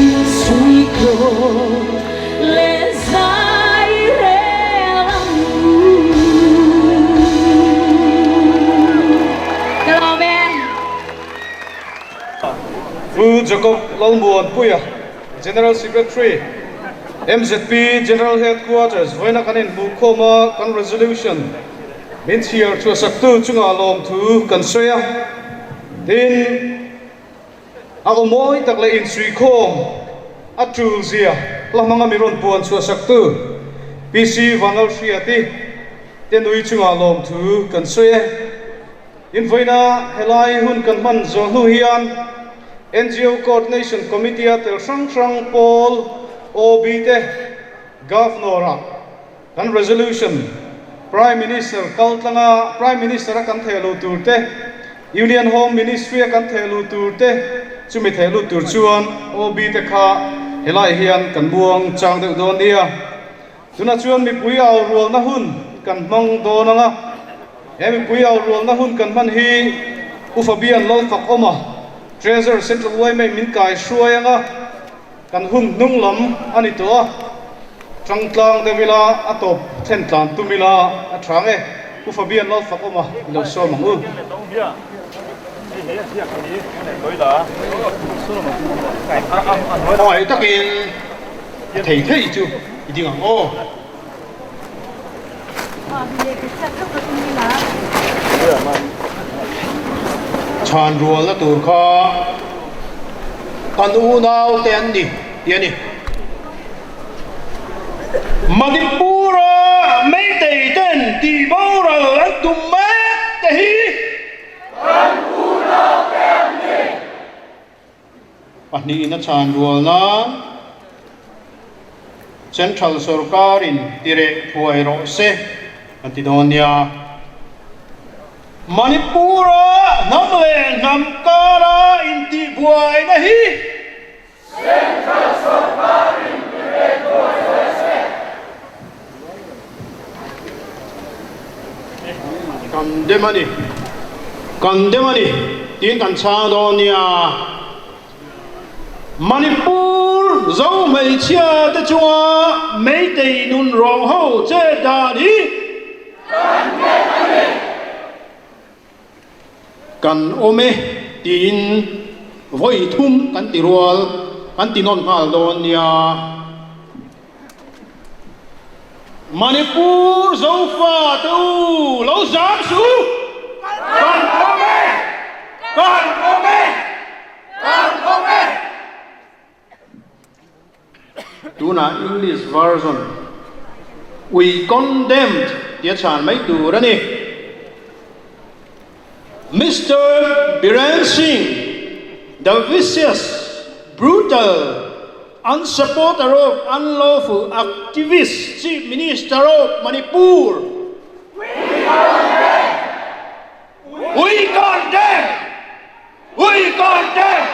Insuihkhawm leh zai rel ang u. Ka lawm e. Pu Jacob Lalmuanpuia, General Secretary, mzp General Headquarters vawiina kan inhmuhkhawm a, kan resolution min chhiar chhuahsaktu chungah lawmthu kan sawi a, tin, a aw mawi tak leh insuihkhawm a tul zia hla hmanga mi rawn puan chhuahsaktu PC Vanlalhriati te nui chungah lawmthu kan sawi e. Invawiina helai hun kan hman zawh hnu hian ngo Coordination Committee-a tel hrang hrang pawl OB te Governor-ah kan resolution Prime Minister kal tlanga Prime Minister-a kan theh luh tur te, Union Home Ministry-a kan theh luh tur te chumi theh lut tur chuan OB te kha helai hian kan buang chang deuh dawn nia. Tunah chuan mipui au rualna hun kan hmang dawn ang a, he mipui au rualna hun kan hman hi Pu Fabian Lalfakawma, Treasurer Central yma min kai hruai ang a, kan hun hnung lam a ni tawh a, tangtlang deuh ila a tawp thlen tlan tum ila a tha nge Pu Fabian Lalfakawma i lo sawm ang u. Khawngaih takin. A thei thei chu i ding ang aw. Chhan rualna tur kha kan unau te an ni tih a ni. Manipur-a Meitei ten tih boral an tum mek te hi kan unau te an ni. Pahnihin a chhan rual nan Central sorkarin tireh thuai rawh se an ti dawn nia. Manipur-a hnam leh hnam kara intihbuaina hi Central sorkarin ti ve thuai hle se. Kan dem a ni, kan dem a ni tiin kan chhang dawn nia. Manipur Zo hmeichhia te chunga Meitei nun rawng ho che dan hi Kan dem a ni. Kan awm e tiin vawi thum kan ti rual kan ti nawn nghal dawn nia. Manipur Zofa te u lo zam suh! Kan awm e! Kan awm e! Kan awm e! Tunah English version We condemned tia chhan mai tur a ni. Mister Biren Singh, the vicious, brutal and supporter of unlawful activists Chief Minister of Manipur. We condemn! We condemn! We condemn!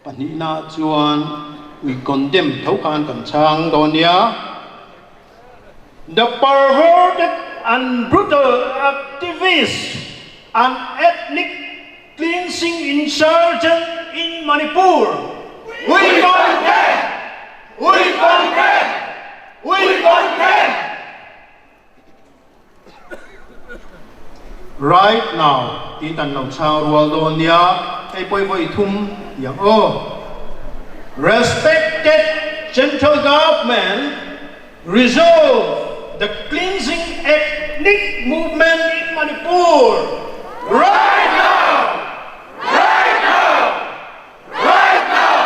Pahnihna chuan we condemn tho khan kan chhang dawn nia. The perverted and brutal activists and ethnic cleansing insurgent in Manipur. We condemn! We condemn! We condemn! Right now tiin kan lo chhang rual dawn nia, hei pawh hi vawi thum tih ang aw. Respected Central Government resolve the cleansing ethnic movement in Manipur right now! Right now! Right now!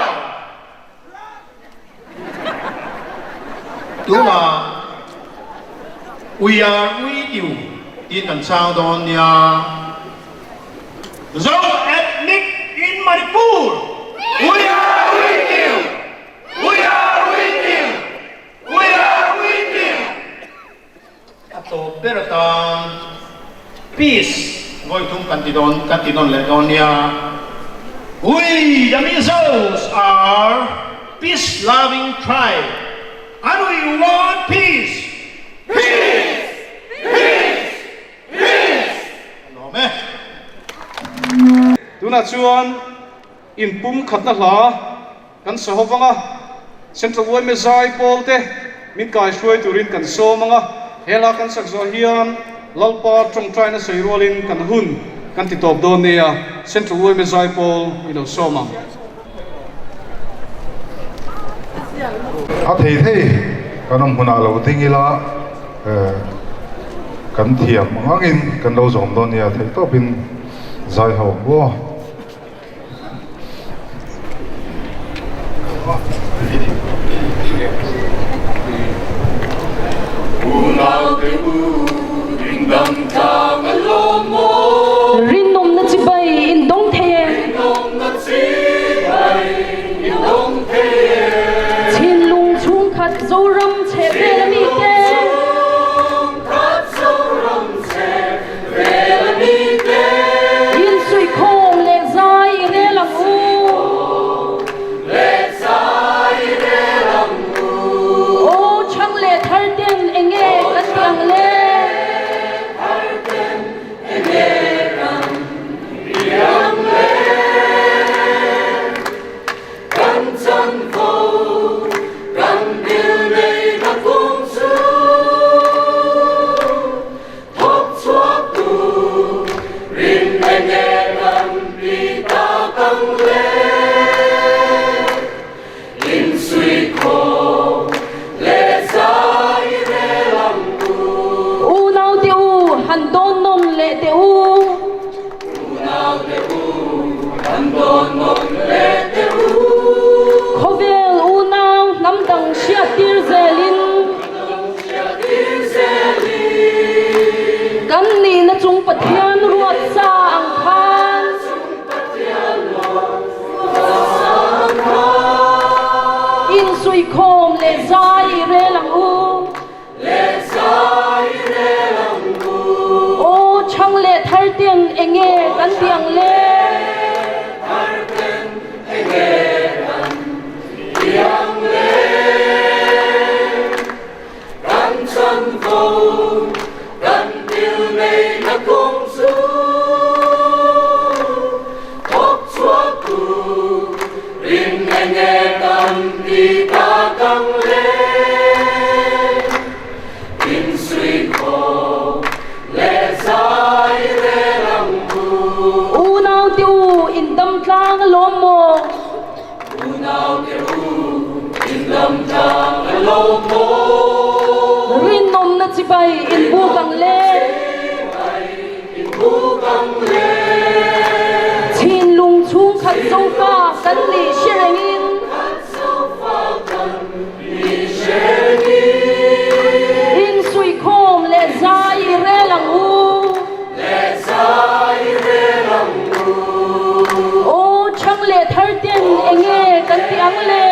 Tunah We are with you tiin kan chhang dawn nia. Zo ethnic in Manipur, We are with you! We are with you! We are with you! A tawp ber atan Peace vawi thum kan ti dawn kan ti nawn leh dawn nia. We the Mizos are peace loving tribe and we want peace! Peace! Peace! Peace! A lawm e. Tunah chuan inpumkhatna hla Kan sa ho vang a, Central yma zai pawl te min kai hruai turin kan sawm ang a, he hla kan sak zawh hian Lalpa tawngtaina sawi rualin kan hun kan ti tawp dawn nia, Central yma zai pawl i lo sawm ang. A thei thei kan awm hunah lo ding ila kan thiam ang angin kan lo zawm dawn nia, theihtawpin zai ho ang aw. Rinawmna chibai in dawng thei e. Thinlung chhungkhat Zoram chheh vel a mi te. Insuihkhawm leh zai i rel ang u. Aw chhang leh thar ten enge kan ti ang le? Kan chanvo, kan dil nei na kung chu thawk chhuak tu rin enge kan ti ta kang le. Insuihkhawm leh zai rel ang u. Unau te u, han dawn nawn leh teh u. Unau te u, han dawn nawn leh teh u. Khawvel unau hnam dang hriat tir zelin. Kan nihna chung Pathian ruat sa ang khan. Insuihkhawm leh zai i rel ang u. Aw chhang. kan ti ang le? Unau te u, in dam tlang alawm maw? Rinawmna chibai in buk ang le. Thinlung chhungkhat zofa kan nih hre rengin. Insuihkhawm leh zai i rel ang u. Aw chhang leh thar ten enge kan ti ang le?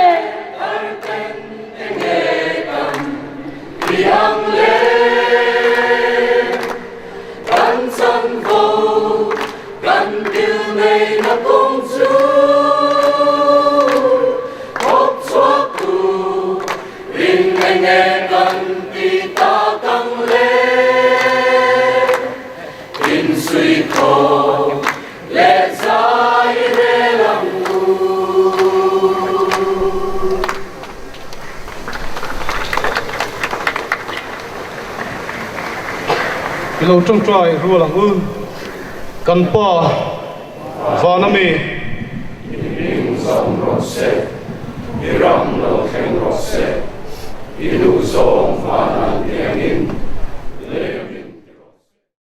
I lo tawngtai rual ang u, kan Pa van a mi. I hming zawng rawh se, i ram lo thleng rawh se, i duhzawng vanah tiangin.